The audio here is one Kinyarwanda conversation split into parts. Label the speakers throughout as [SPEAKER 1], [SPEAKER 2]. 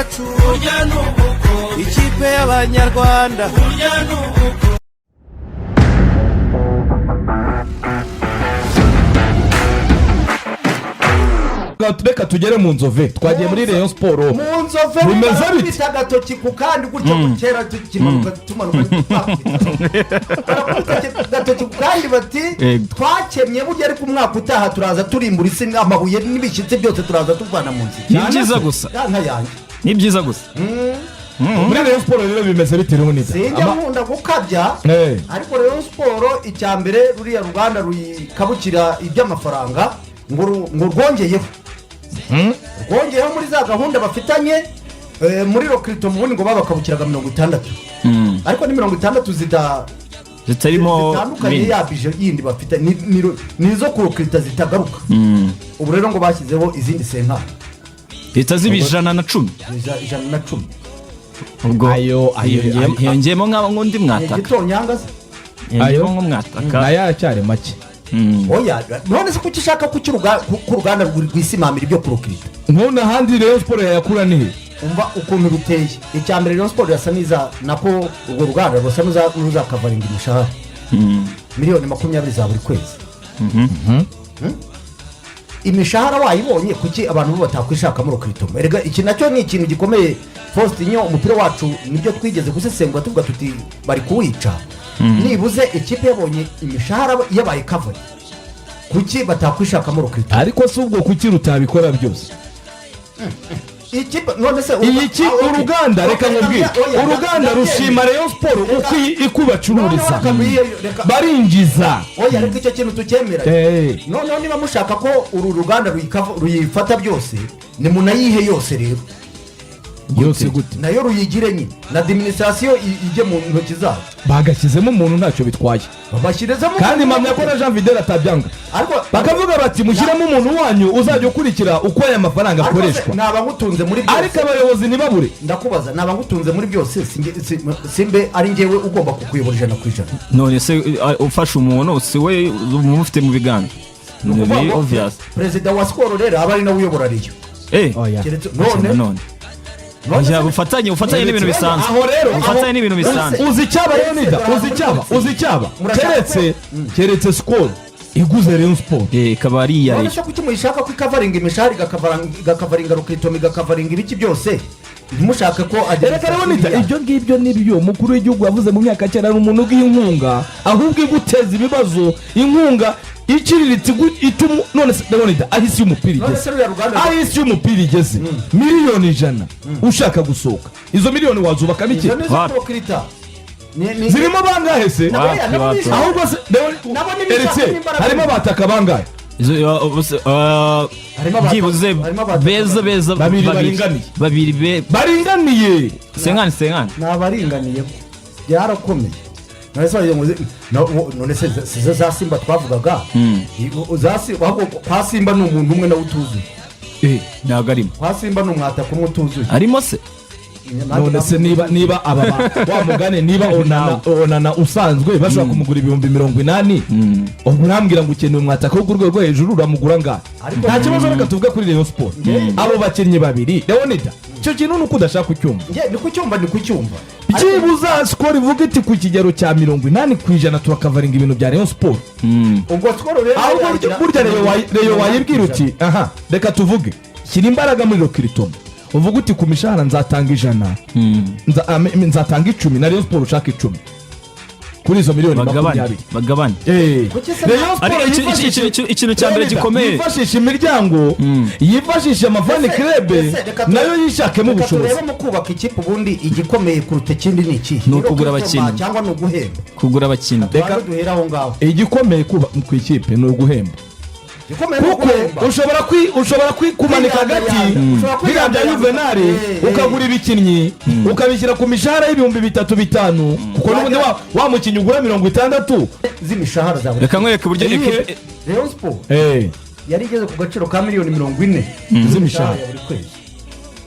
[SPEAKER 1] yacu, ikipe y'Abanyarwanda.
[SPEAKER 2] Reka tugere mu Nzove, twagiye muri Rayon Sport.
[SPEAKER 3] Mu Nzove.
[SPEAKER 2] Bimeze bite?
[SPEAKER 3] Barakubita agatoki ku kandi gutya, kera tukimanuka, tumanuka, barakubita agatoki ku kandi bati: "Twakennye burya, ariko umwaka utaha turaza turimbura isi, amabuye n'ibishyitsi byose turaza tuvana mu nzira."
[SPEAKER 4] Ni byiza gusa.
[SPEAKER 3] Ya nka yanjye.
[SPEAKER 4] Ni byiza gusa.
[SPEAKER 2] Muri Rayon Sport rero bimeze bite, Leonida?
[SPEAKER 3] Sinjya nkunda gukabya, ariko Rayon Sport, icya mbere, ruriya ruganda ruyikabukira iby'amafaranga ngo rwongeyeho muri za gahunda bafitanye muri recrutement. Ubundi ngo babakabukiraga 60, ariko ni 60
[SPEAKER 4] zitarimo
[SPEAKER 3] zitandukanye
[SPEAKER 4] ibindi.
[SPEAKER 3] Ya budget yindi bafite ni izo kurecruita zitagaruka. Ubu rero ngo bashyizeho izindi 50.
[SPEAKER 4] Leta ziba 110.
[SPEAKER 3] 110.
[SPEAKER 4] Ubwo
[SPEAKER 2] Ayo
[SPEAKER 4] hiyongeyemo nk'undi
[SPEAKER 3] Ni
[SPEAKER 4] mwataka.
[SPEAKER 3] igitonyanga se?
[SPEAKER 4] Hiyongeyemo
[SPEAKER 2] Ayo.
[SPEAKER 4] nk'umwataka.
[SPEAKER 2] Nayo aracyari make.
[SPEAKER 3] Oya, none se kuki ushaka kuki ko uruganda rwisimamira ibyo kurecruita?
[SPEAKER 2] Nk'ubu ahandi Rayon Sport yayakura ni he?
[SPEAKER 3] Umva ukuntu biteye. Icya mbere, Rayon Sport irasa n'iza, nako urwo ruganda rusa n'uruzakavaringa imishahara miliyoni 20 za buri kwezi. Imishahara wayibonye, kuki abantu bo batakwishakamo recrutement? Erega iki nacyo ni ikintu gikomeye, Faustin. Umupira wacu, nibyo twigeze gusesengura, tuvuga tuti bari kuwica. Nibuze ikipe yabonye imishahara yabaye covered, kuki batakwishakamo recrutement?
[SPEAKER 2] Ariko si ubwo kuki rutabikora byose?
[SPEAKER 3] Ikipe none se
[SPEAKER 2] Iyi ki
[SPEAKER 3] Ah, okay.
[SPEAKER 2] uruganda, reka
[SPEAKER 3] Okay,
[SPEAKER 2] nkubwire,
[SPEAKER 3] oya,
[SPEAKER 2] uruganda
[SPEAKER 3] ndabyemeye.
[SPEAKER 2] rushima Rayon Sport uko uko ibacururiza.
[SPEAKER 3] Noneho reka
[SPEAKER 2] Barinjiza.
[SPEAKER 3] Oya, reka icyo kintu tukemera. Noneho niba mushaka ko uru ruganda ruyifata byose, ni munayihe yose rero.
[SPEAKER 2] Yose gute?
[SPEAKER 3] Nayo ruyigire nyine, na administration ijye mu ntoki zabo.
[SPEAKER 2] Bagashyizemo umuntu, ntacyo bitwaye.
[SPEAKER 3] Babashyirezemo.
[SPEAKER 2] Kandi mpamya ko na Jean Fidele atabyanga.
[SPEAKER 3] Ariko
[SPEAKER 2] bakavuga bati: "Mushyiremo umuntu wanyu uzajya ukurikira uko aya mafaranga
[SPEAKER 3] ariko se,
[SPEAKER 2] akoreshwa."
[SPEAKER 3] Naba ngutunze muri byose.
[SPEAKER 2] Ariko abayobozi ntibabure.
[SPEAKER 3] Ndakubaza, naba ngutunze muri byose, simbe ari njyewe ugomba kukuyobora 100%?
[SPEAKER 4] None se ufashe umuntu, si we umufite mu biganza?
[SPEAKER 3] Ni ukuvuga
[SPEAKER 4] Ni
[SPEAKER 3] ngo
[SPEAKER 4] obvious.
[SPEAKER 3] perezida wa Skol rero aba ari nawe uyobora Rayon. Keretse none
[SPEAKER 4] none
[SPEAKER 3] none
[SPEAKER 4] Oya, ubufatanye ni ibintu bisanzwe.
[SPEAKER 2] Aho rero
[SPEAKER 4] Ubufatanye ni ibintu bisanzwe.
[SPEAKER 2] Uzi icyaba, Leonida? Uzi icyaba? Uzi icyaba?
[SPEAKER 3] Murashaka
[SPEAKER 2] Keretse Skol iguze Rayon Sport.
[SPEAKER 4] Ikaba ari iya
[SPEAKER 3] None
[SPEAKER 4] Rayon.
[SPEAKER 3] se kuki muyishaka ko ikavaringa imishahara, igakavaringa recrutement, igakavaringa ibiki byose, ntimushake ko
[SPEAKER 2] Reka Leonida, ibyo ngibyo nibyo umukuru w'igihugu yavuze mu myaka kera. Ari umuntu uguha inkunga, ahubwo iguteza ibibazo, inkunga iciriritse ituma. None se Leonida, aho isi y'umupira
[SPEAKER 3] None
[SPEAKER 2] igeze,
[SPEAKER 3] se ruriya ruganda
[SPEAKER 2] aho isi y'umupira igeze, miliyoni 100 ushaka gusohoka, izo miliyoni wazubakamo iki?
[SPEAKER 3] Izo ni izo
[SPEAKER 4] Wapi?
[SPEAKER 3] kurecruita.
[SPEAKER 2] Zirimo bangahe se?
[SPEAKER 4] Wapi,
[SPEAKER 3] Nabo
[SPEAKER 4] wapi.
[SPEAKER 2] Ahubwo se
[SPEAKER 3] Nabo nibishaka
[SPEAKER 2] Eretse,
[SPEAKER 3] n'imbaraga.
[SPEAKER 2] harimo abataka bangahe?
[SPEAKER 4] Izo,
[SPEAKER 3] Harimo
[SPEAKER 4] byibuze
[SPEAKER 3] harimo abataka
[SPEAKER 4] beza beza.
[SPEAKER 2] Babiri baringaniye.
[SPEAKER 4] Babiri be.
[SPEAKER 2] Baringaniye.
[SPEAKER 4] 50 50.
[SPEAKER 3] Ni abaringaniye, byarakomeye. None se wagira ngo none se si zo za Simba twavugaga? Ahubwo kwa Simba ni umuntu umwe nawe utuzuye.
[SPEAKER 4] Ntabwo arimo.
[SPEAKER 3] Kwa Simba ni umwataka umwe utuzuye.
[SPEAKER 4] Arimo se?
[SPEAKER 2] None se niba aba wa mugani, niba Onana usanzwe bashobora kumugura 80,000, ubwo urambwira ngo ukeneye umwataka wo ku rwego rwo hejuru, uramugura ngahe?
[SPEAKER 3] Ariko-
[SPEAKER 2] Nta kibazo. Reka tuvuge kuri Rayon Sport, abo bakinnyi babiri. Leonida, icyo kintu ni uko udashaka kucyumva.
[SPEAKER 3] Njye ni kucyumva, ni kucyumva.
[SPEAKER 2] Byibuza Skol ivuga iti: "Ku kigero cya 80% turakavaringa ibintu bya Rayon Sport."
[SPEAKER 3] Ubwo Skol rero
[SPEAKER 2] Ahubwo burya Rayon wayibwira uti: "Aha reka tuvuge, shyira imbaraga muri recrutement." Uvuga uti: "Ku mishahara nzatanga 100, nzatanga 10, na Rayon Sport ushaka 10 kuri izo miliyoni
[SPEAKER 4] Bagabane.
[SPEAKER 2] 20."
[SPEAKER 4] Bagabane.
[SPEAKER 3] Kuki se
[SPEAKER 2] Rayon Sport
[SPEAKER 4] Ariko ikintu cya mbere
[SPEAKER 2] Leonidas,
[SPEAKER 4] gikomeye.
[SPEAKER 2] yifashisha imiryango, yifashisha amafan club, nayo yishakemo
[SPEAKER 3] Reka
[SPEAKER 2] ubushobozi.
[SPEAKER 3] turebe mu kubaka ikipe, ubundi igikomeye kuruta ikindi ni ikihe?
[SPEAKER 4] Ni ukugura
[SPEAKER 3] Recrutement
[SPEAKER 4] abakinnyi.
[SPEAKER 3] cyangwa ni uguhemba?
[SPEAKER 4] Kugura abakinnyi.
[SPEAKER 3] Reka duhere aho ngaho.
[SPEAKER 2] Igikomeye kuba ku ikipe ni uguhemba.
[SPEAKER 3] Igikomeye ni
[SPEAKER 2] Kuko
[SPEAKER 3] uguhemba.
[SPEAKER 2] ushobora kumanika agati.
[SPEAKER 3] Ushobora
[SPEAKER 2] Biriya bya
[SPEAKER 3] kwiyandayanda.
[SPEAKER 2] Juvenali, ukagura ibikinnyi ukabishyira ku mishahara y'ibihumbi bitatu, bitanu, kuko n'ubundi wa mukinnyi ugura 60.
[SPEAKER 3] Z'imishahara za buri
[SPEAKER 4] Reka nkwereke uburyo
[SPEAKER 2] Iyihe?
[SPEAKER 4] ekipe
[SPEAKER 3] Rayon Sport yari igeze ku gaciro ka miliyoni 40
[SPEAKER 2] z'imishahara.
[SPEAKER 3] ya buri kwezi,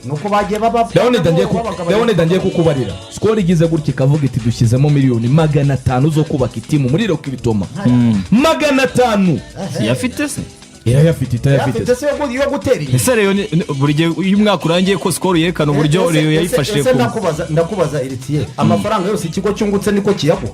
[SPEAKER 3] nuko bagiye baba
[SPEAKER 2] Leonida, ngiye kukubarira. Skol igize gutya ikavuga iti: "Dushyizemo miliyoni 500 zo kubaka iteam muri recrutement, 500."
[SPEAKER 4] Siyafite se?
[SPEAKER 2] Irayafite, itayafite.
[SPEAKER 3] Yafite se yo gutera inyuma?
[SPEAKER 4] Ese Rayon buri gihe iyo umwaka urangiye ko Skol yerekana uburyo Rayon yayifashije
[SPEAKER 3] Ese
[SPEAKER 4] ku
[SPEAKER 3] ndakubaza Eritiye, amafaranga yose ikigo cyungutse niko kiyaguha?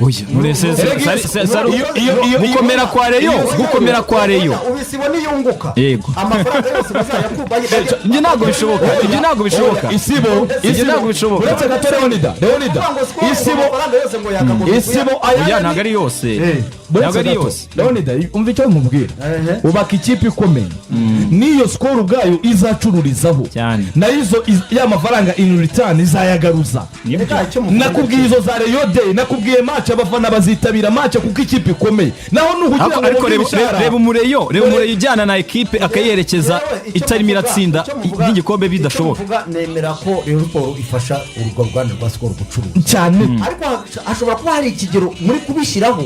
[SPEAKER 4] Oya, none se
[SPEAKER 2] Erega
[SPEAKER 4] gukomera kwa Rayon, gukomera kwa Rayon.
[SPEAKER 3] Ubisibo niyunguka,
[SPEAKER 4] Yego.
[SPEAKER 3] amafaranga yose bazayakuba.
[SPEAKER 4] Ibyo ntabwo bishoboka, ibyo ntabwo bishoboka.
[SPEAKER 2] Isibo.
[SPEAKER 4] Ibyo ntabwo bishoboka.
[SPEAKER 2] Uretse gato, Leonida, Leonida, Isibo,
[SPEAKER 3] Amafaranga yose ngo yakagombye
[SPEAKER 2] Isibo
[SPEAKER 4] Oya,
[SPEAKER 2] aya
[SPEAKER 4] ntabwo ari yose,
[SPEAKER 2] Uretse
[SPEAKER 4] ntabwo ari
[SPEAKER 2] gato.
[SPEAKER 4] yose.
[SPEAKER 2] Leonida, umva icyo nkubwira.
[SPEAKER 3] Ehe.
[SPEAKER 2] Ubaka ikipe ikomeye, n'iyo Skol ubwayo izacururizaho
[SPEAKER 4] Cyane.
[SPEAKER 2] nayo izo ya mafaranga in return izayagaruza.
[SPEAKER 3] Reka, icyo muvuga.
[SPEAKER 2] Nakubwiye izo za Rayon Day, nakubwiye match, abafana bazitabira match kuko ikipe ikomeye. Naho nuhugira
[SPEAKER 4] Ariko
[SPEAKER 2] ngo
[SPEAKER 4] ariko
[SPEAKER 2] bumve
[SPEAKER 4] reba
[SPEAKER 2] imishahara.
[SPEAKER 4] reba umureyo, reba umureyo ujyana na ekipe akayerekeza
[SPEAKER 3] Yewe, icyo
[SPEAKER 4] itarimo iratsinda
[SPEAKER 3] icyo muvuga-
[SPEAKER 4] n'igikombe
[SPEAKER 3] icyo
[SPEAKER 4] bidashoboka.
[SPEAKER 3] muvuga, nemera ko Rayon Sport ifasha urwo ruganda rwa Skol gucuruza,
[SPEAKER 2] Cyane.
[SPEAKER 3] ariko hashobora kuba hari ikigero muri kubishyiraho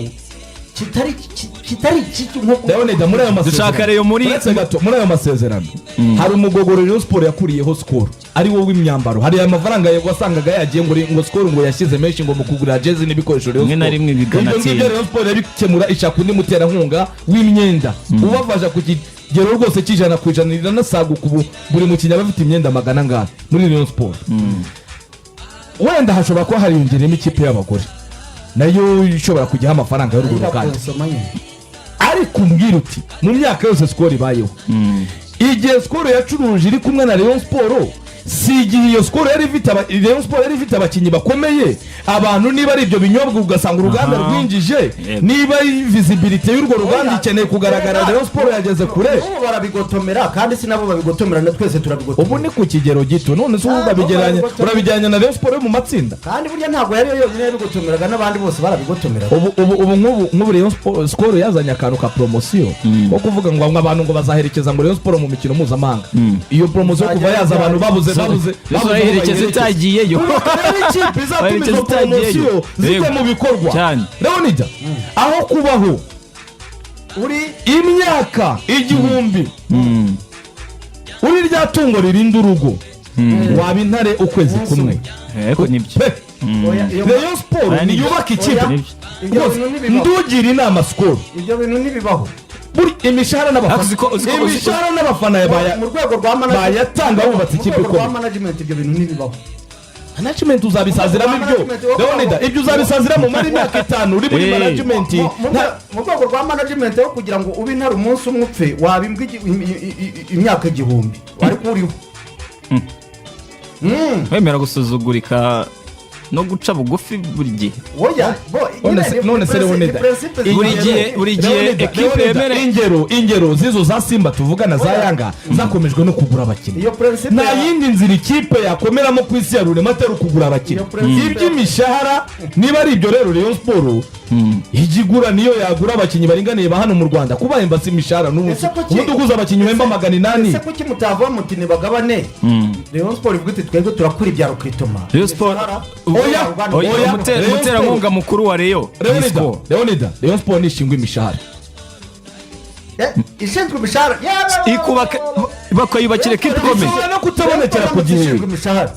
[SPEAKER 3] kitari iki nko
[SPEAKER 2] Leonida, muri ayo masezerano,
[SPEAKER 4] Dushaka Rayon
[SPEAKER 2] uretse gato, muri ayo masezerano hari umugogoro Rayon Sport yakuriyeho Skol, ari wo w'imyambaro. Hari amafaranga wasangaga yagiye ngo Skol ngo yashyize menshi ngo mu kugura jezi n'ibikoresho Rayon
[SPEAKER 4] Rimwe na
[SPEAKER 2] Sport.
[SPEAKER 4] rimwe bikanatsinda.
[SPEAKER 2] Ibyo ngibyo Rayon Sport yabikemura ishaka undi muterankunga w'imyenda ubafasha ku kigero rwose cy'100%, iranasaguka. Ubu buri mukinnyi aba afite imyenda magana angahe muri Rayon Sport. Wenda hashobora kuba hariyongereyemo ikipe y'abagore, nayo ishobora kujyaho amafaranga y'urwo ruganda.
[SPEAKER 3] Konsoma nyine.
[SPEAKER 2] Ariko umbwira uti mu myaka yose Skol ibayeho, igihe Skol yacuruje iri kumwe na Rayon Sport, si igihe iyo Skol yari ifite Rayon Sport yari ifite abakinnyi bakomeye. Abantu niba ari ibyo binyobwa, ugasanga uruganda rwinjije, niba ari visibilité y'urwo ruganda
[SPEAKER 3] Oya,
[SPEAKER 2] ikeneye kugaragara,
[SPEAKER 3] erega,
[SPEAKER 2] Rayon Sport yageze kure.
[SPEAKER 3] N'ubu barabigotomera, kandi si nabo babigotomera, na twese turabigotomera.
[SPEAKER 2] Ubu ni ku kigero gito. None se ubu
[SPEAKER 3] Ah,
[SPEAKER 2] urabigereranya,
[SPEAKER 3] barabigotomera.
[SPEAKER 2] urabigereranya na Rayon Sport yo mu matsinda?
[SPEAKER 3] Kandi burya ntabwo yari yo yonyine yabigotomeraga, n'abandi bose barabigotomeraga.
[SPEAKER 2] Ubu nk'ubu Rayon Sport, Skol yazanye akantu ka promotion ko kuvuga ngo abantu ngo bazaherekeza ngo Rayon Sport mu mikino mpuzamahanga. Iyo promotion kuva yaza, abantu babuze babuze aho
[SPEAKER 4] Bayiherekeza
[SPEAKER 2] bayiherekeza.
[SPEAKER 4] itagiyeyo.
[SPEAKER 2] Urubaka rero ikipe izatuma
[SPEAKER 4] Bayiherekeza
[SPEAKER 2] izo
[SPEAKER 4] itagiyeyo.
[SPEAKER 2] promotion zijya
[SPEAKER 4] Yego.
[SPEAKER 2] mu bikorwa.
[SPEAKER 4] Cyane.
[SPEAKER 2] Leonida, aho kubaho
[SPEAKER 3] uri
[SPEAKER 2] imyaka 1000 uri rya tungo ririnda urugo, waba intare ukwezi kumwe.
[SPEAKER 4] Ariko nibyo.
[SPEAKER 2] Pe.
[SPEAKER 3] Oya, iyo
[SPEAKER 2] Rayon Sport
[SPEAKER 4] Oya, nibyo.
[SPEAKER 2] niyubaka ikipe.
[SPEAKER 3] Oya,
[SPEAKER 4] Nibyo.
[SPEAKER 3] ibyo
[SPEAKER 2] Rwose,
[SPEAKER 3] bintu ntibibaho.
[SPEAKER 2] ndugira inama Skol,
[SPEAKER 3] Ibyo bintu ntibibaho.
[SPEAKER 2] buri imishahara n'abafana,
[SPEAKER 4] Ariko
[SPEAKER 2] imishahara n'abafana
[SPEAKER 3] Mu rwego rwa management,
[SPEAKER 2] bayatanga bubatse
[SPEAKER 3] mu
[SPEAKER 2] ikipe
[SPEAKER 3] rwego rwa
[SPEAKER 2] ikomeye.
[SPEAKER 3] management, ibyo bintu ntibibaho.
[SPEAKER 2] Management uzabisaziramo ibyo.
[SPEAKER 3] Management
[SPEAKER 2] Leonida, ibyo uzabisaziramo mara imyaka 5 uri muri management.
[SPEAKER 3] Mu rwego rwa management, aho kugira ngo ube intare umunsi umwe upfe, waba imbwa imyaka 1000 ariko uriho.
[SPEAKER 4] Wemera gusuzugurika no guca bugufi buri gihe.
[SPEAKER 3] Oya, bo
[SPEAKER 2] None
[SPEAKER 3] nyine
[SPEAKER 2] none se
[SPEAKER 3] ni
[SPEAKER 2] Leonida,
[SPEAKER 3] principe
[SPEAKER 4] Buri
[SPEAKER 3] zigenga.
[SPEAKER 4] gihe
[SPEAKER 2] Leonida,
[SPEAKER 4] ekipe
[SPEAKER 2] Leonida, ingero z'izo za Simba tuvugana, za
[SPEAKER 3] Oya.
[SPEAKER 2] Yanga, zakomejwe no kugura abakinnyi.
[SPEAKER 3] Iyo principe
[SPEAKER 2] Nta yindi nzira ikipe yakomeramo ku isi ya rurema atari ukugura abakinnyi.
[SPEAKER 3] Iyo principe
[SPEAKER 2] Iby'imishahara niba ari ibyo rero, Rayon Sport ijya igura, niyo yagura abakinnyi baringaniye ba hano mu Rwanda, kubahemba si imishahara n'ubu.
[SPEAKER 3] Ese
[SPEAKER 2] Ubundi uguze abakinnyi uhemba 800.
[SPEAKER 3] Ese kuki mutava muti ntibagabane? Rayon Sport ivuga iti twebwe turakura ibya recrutement.
[SPEAKER 4] Rayon Sport
[SPEAKER 2] Oya,
[SPEAKER 4] Oya,
[SPEAKER 2] oya, Rayon
[SPEAKER 4] umuterankunga mukuru wa Rayon ni
[SPEAKER 2] Leonida,
[SPEAKER 4] Skol.
[SPEAKER 2] Leonida, Rayon Sport nishingwa imishahara.
[SPEAKER 3] Ishinzwe imishahara.
[SPEAKER 4] Ikubaka, bakayubakira ekipe ikomeye.
[SPEAKER 2] Ishobora no kutabonekera ku gihe.
[SPEAKER 3] Ishinzwe imishahara,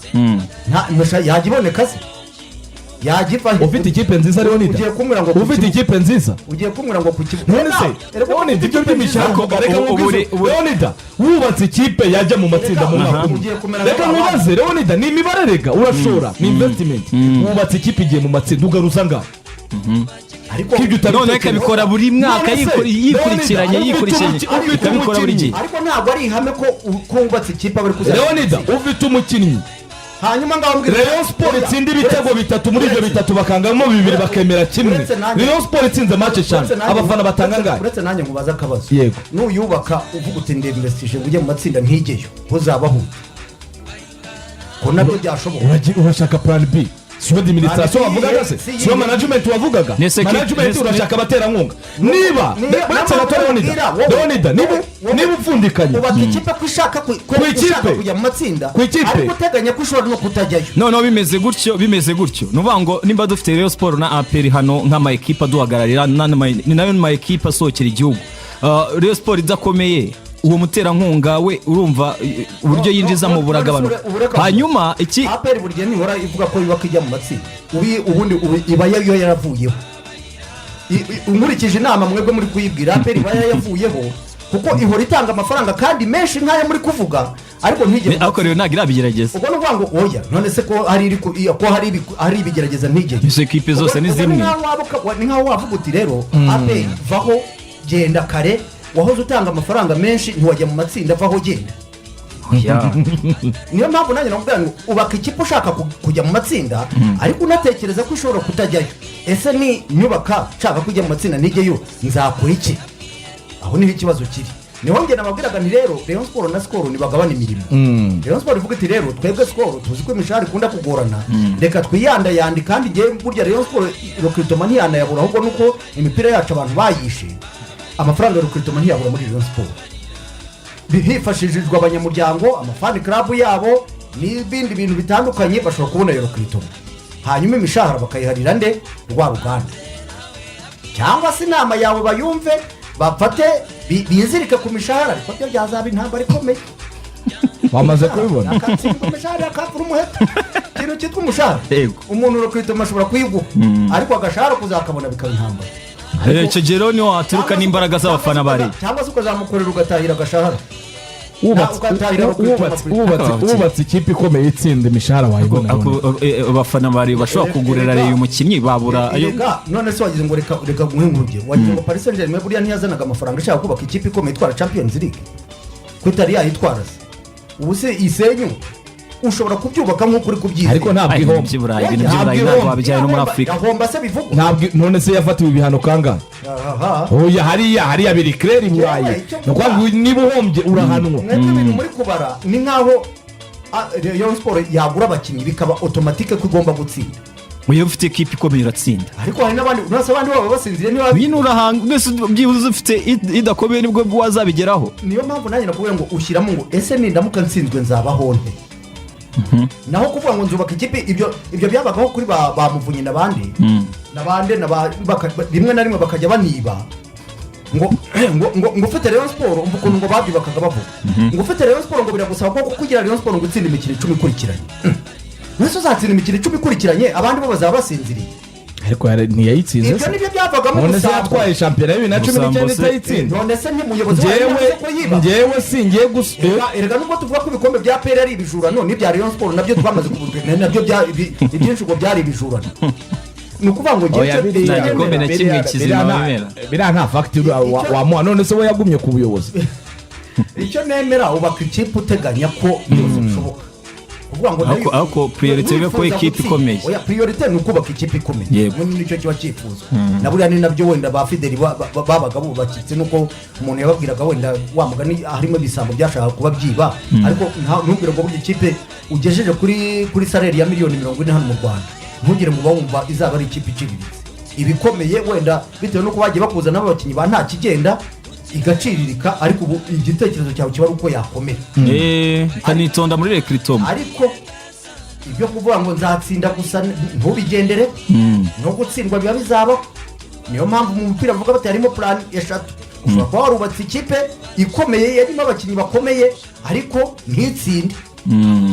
[SPEAKER 3] nta imishahara yajya iboneka se? Yajya iva he?
[SPEAKER 2] Ufite ikipe nziza, Leonida,
[SPEAKER 3] Ugiye kumbwira ngo ku
[SPEAKER 2] ufite
[SPEAKER 3] kibuga.
[SPEAKER 2] ikipe nziza.
[SPEAKER 3] Ugiye kumbwira ngo ku kibuga.
[SPEAKER 2] None se Leonida, ibyo by'imishahara uvuga, reka nkubwize. Leonida, wubatse ikipe yajya mu matsinda mu mwaka umwe,
[SPEAKER 3] Ugiye kumera
[SPEAKER 2] reka
[SPEAKER 3] nk'abandi.
[SPEAKER 2] nkubaze Leonida, ni imibare rega, urashora, ni investment. Wubatse ikipe igiye mu matsinda, ugaruza angahe?
[SPEAKER 3] Ariko
[SPEAKER 2] Ko ibyo
[SPEAKER 4] Noneho
[SPEAKER 2] utabitekereza.
[SPEAKER 4] ikabikora buri mwaka,
[SPEAKER 2] None se,
[SPEAKER 4] yikurikiranye,
[SPEAKER 2] Leonida,
[SPEAKER 4] yikurikiranye,
[SPEAKER 2] ufite
[SPEAKER 4] ikabikora buri
[SPEAKER 2] umukinnyi.
[SPEAKER 4] gihe.
[SPEAKER 3] Ariko ntabwo ari ihame ko wubatse ikipe aba ari kuzajya
[SPEAKER 2] Leonida, ufite umukinnyi,
[SPEAKER 3] Hanyuma ngaho mbwira.
[SPEAKER 2] Rayon Sport itsinda ibitego bitatu, muri ibyo bitatu bakangamo bibiri, bakemera kimwe. Rayon Sport itsinze match eshanu, abafana batanga angahe?
[SPEAKER 3] Uretse nanjye nkubaza akabazo.
[SPEAKER 2] Yego.
[SPEAKER 3] Nuyubaka uvuga uti ndinvestije ngo ujye mu matsinda, ntigeyo, uzabaho ute ko nabyo byashoboka?
[SPEAKER 2] Urashaka plan B, siyo administration
[SPEAKER 3] Plan B,
[SPEAKER 2] wavugaga se?
[SPEAKER 3] si
[SPEAKER 2] Siyo management wavugaga? Management, urashaka abaterankunga niba uretse gato, Leonida, Leonida, niba upfundikanye
[SPEAKER 3] Ubaka ikipe ko ishaka ko
[SPEAKER 2] Ku ikipe.
[SPEAKER 3] ishaka kujya mu matsinda,
[SPEAKER 2] Ku ikipe.
[SPEAKER 3] ariko uteganya ko ishobora no kutajyayo.
[SPEAKER 4] Noneho bimeze gutyo, ni ukuvuga ngo nimba dufite Rayon Sport na APR hano nk'ama ekipe aduhagararira, ni nayo ma ekipe asohokera igihugu. Rayon Sport idakomeye, uwo muterankunga we urumva uburyo
[SPEAKER 3] No,
[SPEAKER 4] yinjizamo
[SPEAKER 3] no, no,
[SPEAKER 4] buragabanuka. Hanyuma iki?
[SPEAKER 3] APR buri gihe nihora ivuga ko yubaka ijya mu matsinda. Ubundi iba yo yaravuyeho. Nkurikije inama mwebwe muri kuyibwira, APR iba yavuyeho. Kuko ihora itanga amafaranga kandi menshi nk'ayo muri kuvuga, ariko ntigere.
[SPEAKER 4] Ariko rero ntabwo irabigerageza.
[SPEAKER 3] Ubwo ni ukuvuga ngo oya, none se ko hari iri ko hari ibigerageza ntigere?
[SPEAKER 4] Izo ekipe zose ni
[SPEAKER 3] Ubwo
[SPEAKER 4] zimwe.
[SPEAKER 3] Ni nkaho wavuga uti: "Rero APR, vaho genda kare, wahoze utanga amafaranga menshi ntiwajya mu matsinda, vaho genda."
[SPEAKER 4] Oya.
[SPEAKER 3] Niyo mpamvu nanjye nakubwira ngo ubaka ikipe ushaka kujya mu matsinda, ariko unatekereza ko ushobora kutajyayo. Ese ni nyubaka nshaka kujya mu matsinda nijyeyo, nzakora iki? Aho niho ikibazo kiri. Niho njye nababwiraga nti: "Rero Rayon Sports na Skol ntibagabana imirimo." Rayon Sports ivuga iti: "Rero twebwe Skol tuzi ko imishahara ikunda kugorana, reka twiyandayande." Kandi ngewe burya Rayon Sports recrutement ntiyanayabura, ahubwo nuko imipira yacu abantu bayishe. Amafaranga ya recrutement ntiyabura muri Rayon Sports hifashishijwe abanyamuryango, ama fan club yabo n'ibindi bintu bitandukanye, bashobora kubona ayo recrutement, hanyuma imishahara bakayiharira nde? Rwa ruganda. Cyangwa se inama yawe bayumve, bafate bizirike ku mishahara, ariko byo byazaba intambara ikomeye.
[SPEAKER 2] Wamaze kubibona.
[SPEAKER 3] Akatsindwa imishahara akavura umuheto, ikintu cyitwa umushahara. Umuntu recrutement ashobora kuyiguha, ariko agashahara kuzakabona bikaba intambara.
[SPEAKER 4] Icyo gihe rero niho haturuka n'imbaraga z'abafana ba Rayon.
[SPEAKER 3] Cyangwa se ukazamukorera ugatahira agashahara.
[SPEAKER 2] Wubatse
[SPEAKER 3] Ugatahira
[SPEAKER 2] wubatse ikipe ikomeye itsinda, imishahara wayibona.
[SPEAKER 4] Ako- abafana ba Rayon bashobora kugurira Rayon umukinnyi babura ayo.
[SPEAKER 3] Erega none se wagize ngo, reka nguhe nk'urugero, wagize ngo Paris Saint Germain buriya ntiyazanaga amafaranga ishaka kubaka ikipe ikomeye itwara Champions League, ko itari yayitwara se? Ubu se isenyu ushobora kubyubaka nk'uko uri kubyizera?
[SPEAKER 2] Ariko ntabwo
[SPEAKER 4] Ay, ibintu
[SPEAKER 2] ihomba.
[SPEAKER 4] by'i Burayi, ibintu
[SPEAKER 2] Ntabwo
[SPEAKER 4] by'i Burayi ntabwo
[SPEAKER 2] ihomba.
[SPEAKER 4] wabijyanye no muri Afurika.
[SPEAKER 3] Yahomba se bivugwa?
[SPEAKER 2] Ntabwo. None se yafatiwe ibihano kangahe?
[SPEAKER 3] Aha.
[SPEAKER 2] Oya, hariya biri clair i Burayi.
[SPEAKER 3] Yewe, icyo
[SPEAKER 2] Ni ukuvuga ngo niba uhombye urahanwa.
[SPEAKER 3] Mwebwe ibintu muri kubara ni nk'aho Rayon Sports yagura abakinnyi bikaba automatique ko igomba gutsinda.
[SPEAKER 4] Iyo ufite ekipe ikomeye uratsinda.
[SPEAKER 3] Ariko hari n'abandi, none abandi baba basinziriye niba
[SPEAKER 4] Nyine urahanga mwese, byibuze ufite idakomeye nibwo wazabigeraho.
[SPEAKER 3] Niyo mpamvu nanjye nakubwira ngo ushyiramo ngo: "Ese nindamuka nsinzwe nzabaho nte?" Naho kuvuga ngo nzubaka ikipe, ibyo byabagaho kuri ba Muvunyi n'abandi n'abandi rimwe na rimwe bakajya baniba ngo ufite Rayon Sports. Umva ukuntu ngo babyubakaga, bavuga ngo ufite Rayon Sports, ngo biragusaba ko kugira Rayon Sports ngo utsinde imikino 10 ikurikiranye. Mbese uzatsinda imikino 10 ikurikiranye, abandi bo bazaba basinziriye?
[SPEAKER 2] Ariko ntiyayitsinze
[SPEAKER 3] Ibyo
[SPEAKER 2] se?
[SPEAKER 3] nibyo byavagamo
[SPEAKER 2] None se
[SPEAKER 3] ubusambo.
[SPEAKER 2] yatwaye shampiyona ya 2019
[SPEAKER 4] Ubusambo se-
[SPEAKER 2] itayitsinda?
[SPEAKER 3] None se nk'umuyobozi wayo
[SPEAKER 2] Njyewe
[SPEAKER 3] yavuze ko yiba?
[SPEAKER 2] Njyewe singiye gusa.
[SPEAKER 3] Erega nubwo tuvuga ko ibikombe bya APR ari ibijurano, n'ibya Rayon Sports nabyo twamaze kuvuga nabyo ibyinshi ngo byari ibijurano. Ni ukuvuga ngo njye
[SPEAKER 2] Oya,
[SPEAKER 4] Nta gikombe na kimwe kizima bemera.
[SPEAKER 2] Biriya nta fact wamuha. None se we yagumye ku buyobozi?
[SPEAKER 3] Icyo nemera, ubaka ikipe uteganya ko byose bishoboka. Kuvuga ngo
[SPEAKER 4] Ariko priorité ibe ko
[SPEAKER 3] wifuza
[SPEAKER 4] ikipe
[SPEAKER 3] gutsinda.
[SPEAKER 4] ikomeye.
[SPEAKER 3] Oya, priorité ni ukubaka ikipe ikomeye. Ubundi nicyo kiba cyifuzo, na buriya ni nabyo wenda ba Fideli babaga bubakitse, nuko umuntu yababwiraga wenda wa mugani harimo ibisambo byashakaga kuba byiba. Ariko ntubwire ngo burya ikipe ugejeje kuri salaire ya miliyoni 40 hano mu Rwanda, ntugire ngo uba wumva izaba ari ikipe iciriritse. Ibikomeye wenda bitewe n'uko bagiye bakuzanamo abakinnyi ba nta kigenda, igaciririka, ariko ubu igitekerezo cyawe kiba ari uko yakomera.
[SPEAKER 4] Ukanitonda muri recrutement.
[SPEAKER 3] Ariko ibyo kuvuga ngo nzatsinda gusa, ntubigendere. No gutsindwa biba bizabaho. Niyo mpamvu mu mupira bavuga bati harimo plan eshatu. Ushobora kuba warubatse ikipe ikomeye yarimo abakinnyi bakomeye, ariko ntitsinde.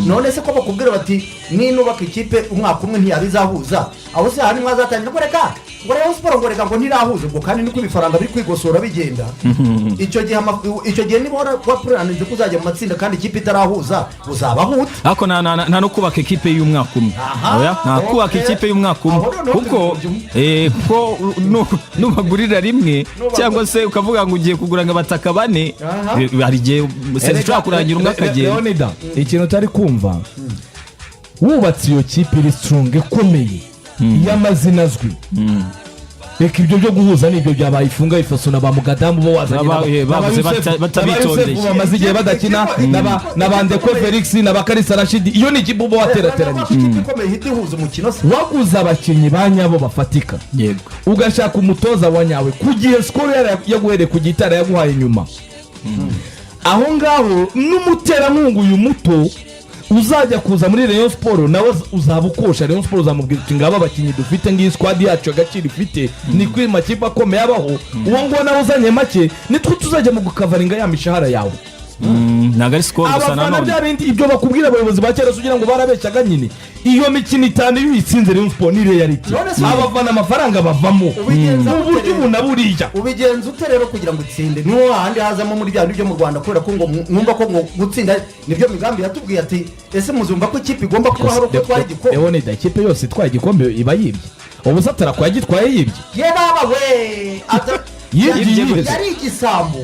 [SPEAKER 3] None se ko bakubwira bati ninubaka ikipe umwaka umwe ntiyaba izahuza, aho se ahandi mwazatangira ngo reka, ngo Rayon Sports, ngo reka, ngo ntirahuza? Ubwo kandi niko ibifaranga biri kwigosora bigenda. Icyo gihe niba wapuraninze ko uzajya mu matsinda kandi ikipe itarahuza, uzabaho ute?
[SPEAKER 4] Ariko nta no kubaka ekipe y'umwaka umwe. Oya, nta kubaka ikipe y'umwaka umwe.
[SPEAKER 3] Aho noneho
[SPEAKER 4] Kuko
[SPEAKER 3] turi mu byumba.
[SPEAKER 4] Kuko nubagurira rimwe cyangwa se ukavuga ngo ugiye kugura ngo abataka bane, hari igihe saison ishobora kurangira umwe akagenda.
[SPEAKER 2] Leonida, ikintu utari kumva, wubatse iyo kipe iri strong, ikomeye, y'amazina azwi, reka ibyo byo guhuza n'ibyo byabaye ifunga ifaso na ba Mugadamu bo wazanye
[SPEAKER 4] Bavuze
[SPEAKER 2] n'aba Yusefu-
[SPEAKER 4] batabitondeye.
[SPEAKER 2] n'aba Yusefu bamaze igihe badakina, na ba Ndekwe Felix na ba Karisa Rashidi, iyo ni ikipe uba waterateranyije.
[SPEAKER 3] Ikipe ikomeye ihita ihuza umukino se?
[SPEAKER 2] Waguze abakinnyi ba nyabo bafatika, ugashaka umutoza wa nyawe ku gihe Skol yaguhereye ku gitara yaguhaye nyuma aho ngaho, n'umuterankunga uyu muto uzajya kuza muri Rayon Sports nawe uzaba ukosha Rayon Sports, uzamubwira uti: "Ngaba abakinnyi dufite, ngiyi squad yacu, agaciro ifite ni kuri makipe akomeye abaho." Uwo nguwo nawe uzanye make, nitwo tuzajya mu gukavaringa ya mishahara yawe.
[SPEAKER 4] Ntabwo ari Skol gusa.
[SPEAKER 2] Abafana
[SPEAKER 4] Nanone
[SPEAKER 2] bya bindi, ibyo bakubwira abayobozi ba kera se ugira ngo barabeshyaga nyine. Iyo mikino 5 iyo uyitsinze Rayon Sport ni reality.
[SPEAKER 3] None se-
[SPEAKER 2] Abafana amafaranga bavamo
[SPEAKER 3] Ubigenza
[SPEAKER 2] mu
[SPEAKER 3] gute
[SPEAKER 2] buryo
[SPEAKER 3] rero?
[SPEAKER 2] ubu na buriya.
[SPEAKER 3] Ubigenza ute rero kugira ngo utsinde? Niho hahandi hazamo muri bya bindi byo mu Rwanda, kubera ko ngo mwumva ko ngo gutsinda nibyo migambi yatubwiye ati: "Ese muzumva ko ikipe igomba kubaho ari uko itwara igikombe?"
[SPEAKER 2] Leonida, ikipe yose itwaye igikombe iba yibye. Ubu se Atarako yagitwaye yibye?
[SPEAKER 3] Ye baba we,
[SPEAKER 2] Yibye.
[SPEAKER 4] Yibye.
[SPEAKER 3] Yari igisambo.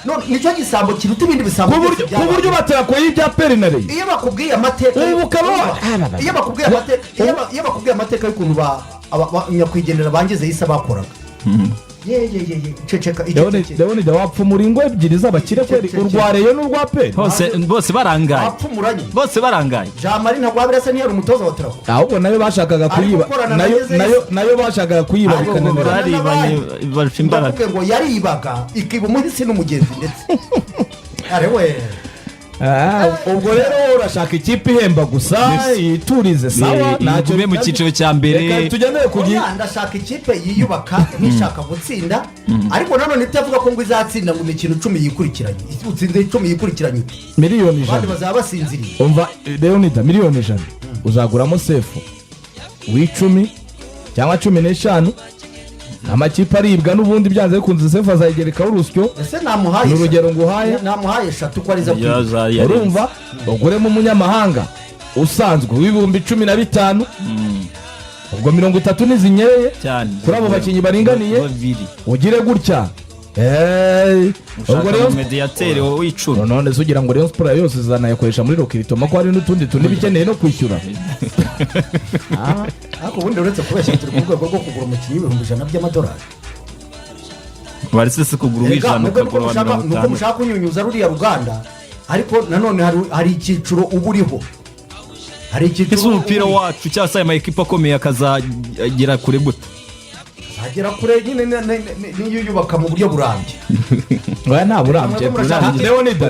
[SPEAKER 3] None nicyo gisambo kiruta ibindi bisambo
[SPEAKER 2] Ku
[SPEAKER 3] byose
[SPEAKER 2] buryo ku
[SPEAKER 3] byabaye.
[SPEAKER 2] buryo Batarako yibye APR na Rayon.
[SPEAKER 3] Iyo bakubwiye amateka,
[SPEAKER 2] Ubu ukaba
[SPEAKER 3] iyo bakubwiye amateka y'ukuntu nyakwigendera bangize yise bakoraga, ye ye ye ye, ceceka, iceceke.
[SPEAKER 2] Leonida, wapfumura ingo ebyiri z'abakire kweri, urwa Rayon n'urwa APR.
[SPEAKER 4] Bose bose barangaye.
[SPEAKER 3] Bapfumuranye.
[SPEAKER 4] Bose barangaye.
[SPEAKER 3] Jean Marie Ntagwabira se ntiyari umutoza wa Traco?
[SPEAKER 2] Ahubwo nayo bashakaga
[SPEAKER 3] Ariko
[SPEAKER 2] kuyiba.
[SPEAKER 3] gukorana na
[SPEAKER 2] Nayo
[SPEAKER 3] Ngeze
[SPEAKER 2] nayo nayo bashakaga kuyiba
[SPEAKER 3] Ariko
[SPEAKER 2] bikananira.
[SPEAKER 3] gukorana
[SPEAKER 4] Baribanye, barusha imbaraga.
[SPEAKER 3] Ndakubwiye ngo yaribaga, ikiba umuhisi n'umugenzi ndetse are we.
[SPEAKER 2] Ah, ubwo rero wowe urashaka ikipe ihemba gusa, yiturize, sawa. Ntacyo
[SPEAKER 4] Igume mu cyiciro cya mbere.
[SPEAKER 2] Reka tugendere ku gihe.
[SPEAKER 3] Oya, ndashaka ikipe yiyubaka nk'ishaka gutsinda, ariko nanone itavuga ko ngo izatsinda ngo imikino 10 yikurikiranye. Utsinze 10 yikurikiranye ute?
[SPEAKER 2] Miliyoni
[SPEAKER 3] Abandi
[SPEAKER 2] 100.
[SPEAKER 3] bazaba basinziriye.
[SPEAKER 2] Umva Leonida, miliyoni 100 uzaguramo sefu w'icumi cyangwa 15. Amakipe aribwa n'ubundi, byanze bikunze sefu azayigerekaho urusyo.
[SPEAKER 3] Ese namuhaye
[SPEAKER 2] Ni
[SPEAKER 3] eshatu?
[SPEAKER 2] urugero nguhaye.
[SPEAKER 3] Namuhaye eshatu ko arizo akwiye.
[SPEAKER 2] Urumva, uguremo umunyamahanga usanzwe w'15,000, ubwo 30 ntizinyereye
[SPEAKER 4] Cyane.
[SPEAKER 2] kuri abo bakinnyi baringaniye.
[SPEAKER 4] Babiri.
[SPEAKER 2] Ugire gutya. Hey, ubwo
[SPEAKER 4] Ushaka
[SPEAKER 2] rero
[SPEAKER 4] umumediyateri w'icumi.
[SPEAKER 2] None se ugira ngo Rayon Sport yose izanayakoresha muri recrutement, ko hari n'utundi tuntu iba ikeneye no kwishyura?
[SPEAKER 3] Ariko ubundi uretse kubeshya, turi ku rwego rwo kugura umukinnyi w'100,000 by'amadolari.
[SPEAKER 4] Waretse se kugura
[SPEAKER 3] Erega,
[SPEAKER 4] uw'ijana
[SPEAKER 3] mwebwe nuko
[SPEAKER 4] ukagura uwa
[SPEAKER 3] mushaka
[SPEAKER 4] mirongo
[SPEAKER 3] nuko
[SPEAKER 4] itanu
[SPEAKER 3] mushaka kunyunyuza ruriya ruganda, ariko nanone hari icyiciro uba uriho, hari icyiciro
[SPEAKER 4] Ese umupira
[SPEAKER 3] uba uriho.
[SPEAKER 4] wacu cyangwa se aya ma ekipa akomeye akazagera kure gute?
[SPEAKER 3] Azagera kure nyine niyo yubaka mu buryo burambye.
[SPEAKER 2] Oya, nta burambye.
[SPEAKER 3] Mwebwe murashaka-
[SPEAKER 2] Leonida,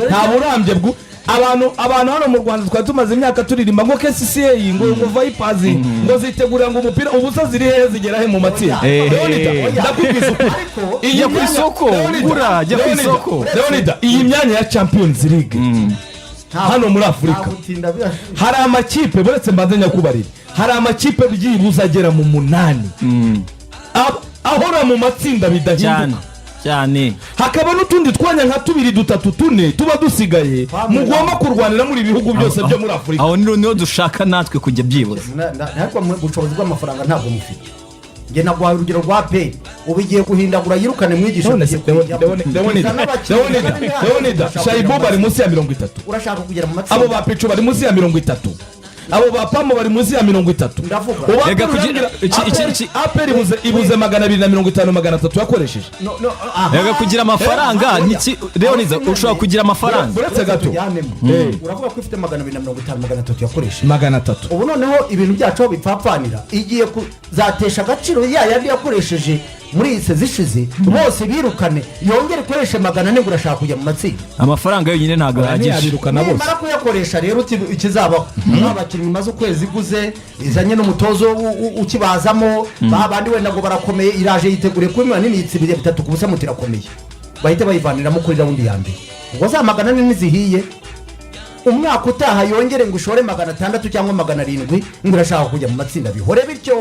[SPEAKER 2] nta burambye bwu abantu hano mu Rwanda twari tumaze imyaka turirimba ngo KCCA, ngo Vipers, ngo zitegurira ngo umupira. Ubu se ziri hehe? Zigera he mu matsinda?
[SPEAKER 4] Eh,
[SPEAKER 2] Leonida,
[SPEAKER 4] eh.
[SPEAKER 2] ndakubwiza ukuri.
[SPEAKER 3] Ariko
[SPEAKER 2] Iyi
[SPEAKER 4] Jya ku
[SPEAKER 2] myanya-
[SPEAKER 4] isoko,
[SPEAKER 2] Leonida,
[SPEAKER 4] gura, jya ku
[SPEAKER 2] Leonida,
[SPEAKER 4] isoko.
[SPEAKER 2] Leonida, iyi myanya ya Champions League hano muri Afurika,
[SPEAKER 3] nta gutinda
[SPEAKER 2] hari amakipe, buretse mbanze nyakubarire, hari amakipe byibuze agera mu munani ahora mu matsinda
[SPEAKER 4] Cyane.
[SPEAKER 2] bidahinduka.
[SPEAKER 4] Cyane.
[SPEAKER 2] Hakaba n'utundi twanya nka tubiri, dutatu, tune tuba dusigaye mugomba kurwanira muri ibihugu byose byo muri Afurika.
[SPEAKER 4] Aho niho dushaka natwe kujya byibuze.
[SPEAKER 3] Ariko ubushobozi bw'amafaranga ntabwo mufite. Njye naguhaye urugero rwa APR, ubu igiye guhindagura yirukane mwigisha.
[SPEAKER 2] None se
[SPEAKER 3] tugiye kuyijyamo.
[SPEAKER 2] Leonida,
[SPEAKER 3] Izana abakinnyi,
[SPEAKER 2] Leonida,
[SPEAKER 3] izana imihanda,
[SPEAKER 2] Leonida,
[SPEAKER 3] urashaka
[SPEAKER 2] Shayibu
[SPEAKER 3] kugera mu
[SPEAKER 2] bari munsi ya 30.
[SPEAKER 3] Urashaka kugera mu matsinda.
[SPEAKER 2] Abo ba Picu bari munsi ya 30, abo ba Pamu bari munsi ya 30.
[SPEAKER 3] Ndavuga.
[SPEAKER 2] Ubu
[SPEAKER 4] Rega
[SPEAKER 2] APR
[SPEAKER 4] kugira-
[SPEAKER 2] APR ibuze 250, 300 yakoresheje.
[SPEAKER 3] No, no, aha.
[SPEAKER 4] Rega kugira amafaranga
[SPEAKER 3] Oya.
[SPEAKER 4] niki Leoniza, ushobora kugira amafaranga.
[SPEAKER 2] Uretse gato.
[SPEAKER 3] Tujyanemo.
[SPEAKER 2] Eh.
[SPEAKER 3] Uravuga ko ifite 250, 300 yakoresheje.
[SPEAKER 2] 300.
[SPEAKER 3] Ubu noneho ibintu byacu aho bipfapfanira, igiye kuzatesha agaciro ya yandi yakoresheje muri iyi sezi ishize, bose birukane, yongere ikoreshe 400 ngo urashaka kujya mu matsinda.
[SPEAKER 4] Amafaranga yonyine ntabwo ahagije.
[SPEAKER 2] Ntiyabirukana bose.
[SPEAKER 3] Nimara kuyakoresha rero, ikizabaho, ba bakinnyi imaze ukwezi iguze, izanye n'umutozo ukibazamo, ba bandi wenda ngo barakomeye, iraje yiteguriye kuba nini, yitsibiriye 3-0, muti irakomeye, bahite bayivaniramo kuri round ya mbere. Ubwo za 400 ntizihiye. Umwaka utaha yongere ngo ushore 600 cyangwa 700 ngo urashaka kujya mu matsinda. Bihore bityo.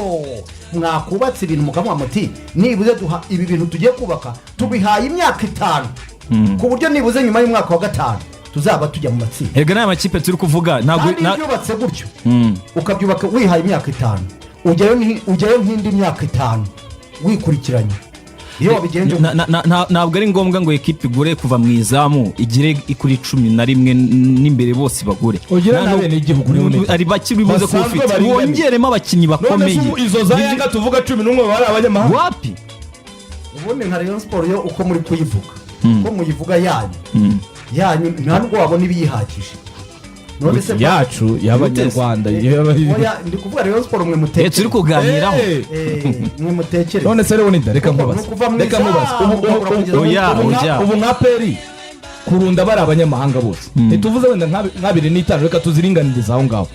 [SPEAKER 3] Mwakubatse ibintu mukamuha muti nibuze duha ibi bintu tugiye kubaka, tubihaye imyaka 5, ku buryo nibuze nyuma y'umwaka wa gatanu tuzaba tujya mu matsinda.
[SPEAKER 4] Erega n'aya makipe turi kuvuga ntabwo
[SPEAKER 3] Kandi iyo ubyubatse gutyo, ukabyubaka wihaye imyaka 5, ujyayo nk'indi myaka 5 wikurikiranye, iyo wabigenje
[SPEAKER 4] Ntabwo ari ngombwa ngo ekipe igure kuva mu izamu igire kuri 11 n'imbere bose bagure.
[SPEAKER 2] Ugira n'abenegihugu, Leonida.
[SPEAKER 4] Ari bake bibuze kuba
[SPEAKER 2] Basanzwe
[SPEAKER 4] ufite
[SPEAKER 2] baringaniye.
[SPEAKER 4] wongeremo abakinnyi
[SPEAKER 2] None
[SPEAKER 4] bakomeye.
[SPEAKER 2] se ubu izo za Yanga tuvuga 11 bari abanyamahanga?
[SPEAKER 4] Wapi.
[SPEAKER 3] Ubundi nka Rayon Sport yo, uko muri kuyivuga, uko muyivuga yanyu, nta nubwo wabona ibiyihagije. None se
[SPEAKER 2] Yacu y'abanyarwanda?
[SPEAKER 3] Oya, ndi kuvuga Rayon Sport mwe
[SPEAKER 4] Eh, turi
[SPEAKER 3] mutekereze.
[SPEAKER 4] kuganiraho.
[SPEAKER 3] Mwe mutekereze.
[SPEAKER 2] None se Leonida, reka
[SPEAKER 3] Kuko
[SPEAKER 2] nkubaze.
[SPEAKER 3] ni ukuva mu
[SPEAKER 2] Reka
[SPEAKER 3] izamu,
[SPEAKER 2] nkubaze.
[SPEAKER 3] ukabura kugeza
[SPEAKER 4] Oya, oya.
[SPEAKER 2] Ubu nka APR kurunda bari abanyamahanga bose, ntituvuze wenda nk'abiri n'itanu, reka tuziringanirize aho ngaho.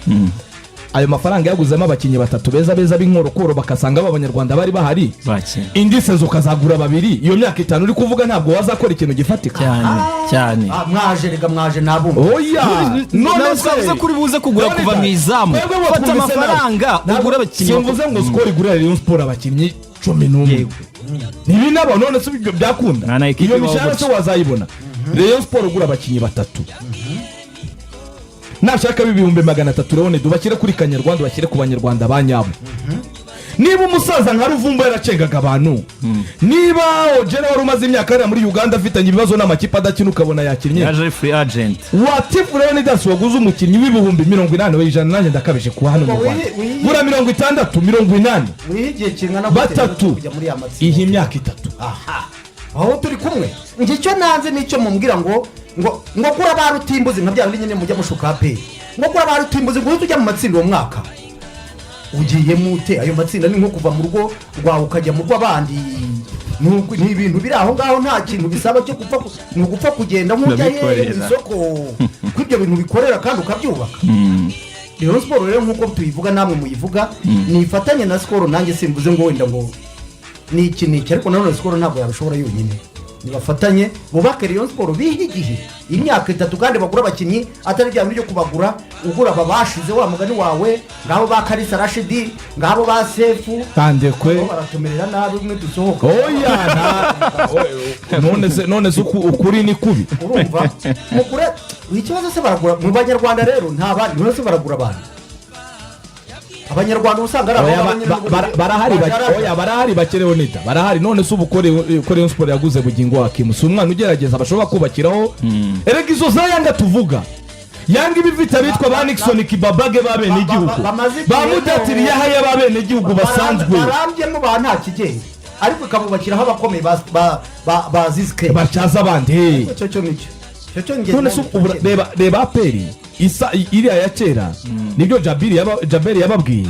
[SPEAKER 2] Ayo mafaranga yaguzemo abakinnyi batatu beza beza b'inkorokoro, bakasanga aba banyarwanda bari bahari,
[SPEAKER 4] Bakina.
[SPEAKER 2] indi saison ukazagura babiri, iyo myaka 5 uri kuvuga ntabwo wazakora ikintu gifatika.
[SPEAKER 4] Cyane cyane.
[SPEAKER 3] Ah, mwaje rega, mwaje nabumva.
[SPEAKER 2] Oya, none se
[SPEAKER 4] twavuze ko uri buze kugura
[SPEAKER 2] None
[SPEAKER 4] kuva mu izamu.
[SPEAKER 2] Twebwe bo
[SPEAKER 4] Fata
[SPEAKER 2] twumvise nabi.
[SPEAKER 4] amafaranga
[SPEAKER 2] Ntabwo-
[SPEAKER 4] ugure abakinnyi.
[SPEAKER 2] Simvuze ngo Skol igurira Rayon Sport abakinnyi 11.
[SPEAKER 4] Yego.
[SPEAKER 2] Ntibinaba. None se ibyo byakunda?
[SPEAKER 4] Nta na ekipe
[SPEAKER 2] Iyo
[SPEAKER 4] ibaho
[SPEAKER 2] mishahara se
[SPEAKER 4] gutyo.
[SPEAKER 2] wazayibona? Rayon Sport ugura abakinnyi batatu, nashaka 300,000, Leone, bashyire kuri Kanyarwanda, bashyire ku banyarwanda ba nyabo. Niba umusaza nka Ruvumbu yaracengaga abantu, niba Ojera wari umaze imyaka hariya muri Uganda afitanye ibibazo n'amakipe adakina, ukabona yakinnye,
[SPEAKER 4] Yaje ari free agent.
[SPEAKER 2] Watifu Leonidas waguze umukinnyi w'80,000, we 100 nanjye ndakabije kuba hano mu
[SPEAKER 3] Ubwo
[SPEAKER 2] Rwanda, gura 60, 80.
[SPEAKER 3] Wiha igihe kingana gute
[SPEAKER 2] Batatu.
[SPEAKER 3] rero kujya muri ya matsinda?
[SPEAKER 2] Iyi myaka 3.
[SPEAKER 3] Aha aho turi kumwe. Njye icyo nanze nicyo mumbwira ngo gura ba rutimbuzi, nka bya bindi nyine mujya mushuka APR, ngo gura ba rutimbuzi ngo uhite ujya mu matsinda uwo mwaka. Ugiyemo ute ayo matsinda? Ni nko kuva mu rugo rwawe ukajya mu rw'abandi. Ni ibintu biri aho ngaho, nta kintu bisaba cyo gupfa ni ugupfa kugenda nk'ujya hehe mu
[SPEAKER 4] Ndabikorera.
[SPEAKER 3] isoko, ko ibyo bintu bikorera kandi ukabyubaka. Rayon Sport rero, nk'uko tuyivuga namwe muyivuga, nifatanye na Skol. Nanjye simvuze ngo wenda ngo ni iki n'iki, ariko nanone Skol ntabwo yabishobora yonyine. Nibafatanye bubake Rayon Sport, bihe igihe imyaka 3, kandi bagura abakinnyi atari bya bindi byo kubagura ugura aba bashize wa mugani wawe, ngabo ba Karisa Rashidi, ngabo ba Sefu.
[SPEAKER 2] Kandekwe.
[SPEAKER 3] Bo baratumerera nabi umwe dusohoka.
[SPEAKER 2] Oya, none se ukuri ni kubi?
[SPEAKER 3] Urumva mugure ikibazo se, baragura mu banyarwanda rero, nta bandi bose baragura abantu abanyarwanda usanga ari
[SPEAKER 2] Oya,
[SPEAKER 3] abo nyine
[SPEAKER 2] barahari
[SPEAKER 3] bajarajara.
[SPEAKER 2] Oya, barahari bakereho nida, barahari. None se ubu ko Rayon Sport yaguze Bugingo Hakimu, si umwana ugerageza bashobora kubakiraho? Erega izo za Yanga tuvuga, Yanga iba ifite abitwa ba Nixon Kibabage b'abenegihugu,
[SPEAKER 3] bamaze igihe
[SPEAKER 2] ba Mudatiri Yahaya b'abenegihugu basanzwe.
[SPEAKER 3] Barambyemo ba nta kigenda, ariko ikabubakiraho abakomeye ba zizike.
[SPEAKER 2] Batyaza abandi.
[SPEAKER 3] Cyo cyo nicyo cyo cyo njye.
[SPEAKER 2] None se ubu reba APR isa iriya ya kera, nibyo Jaberi yababwiye.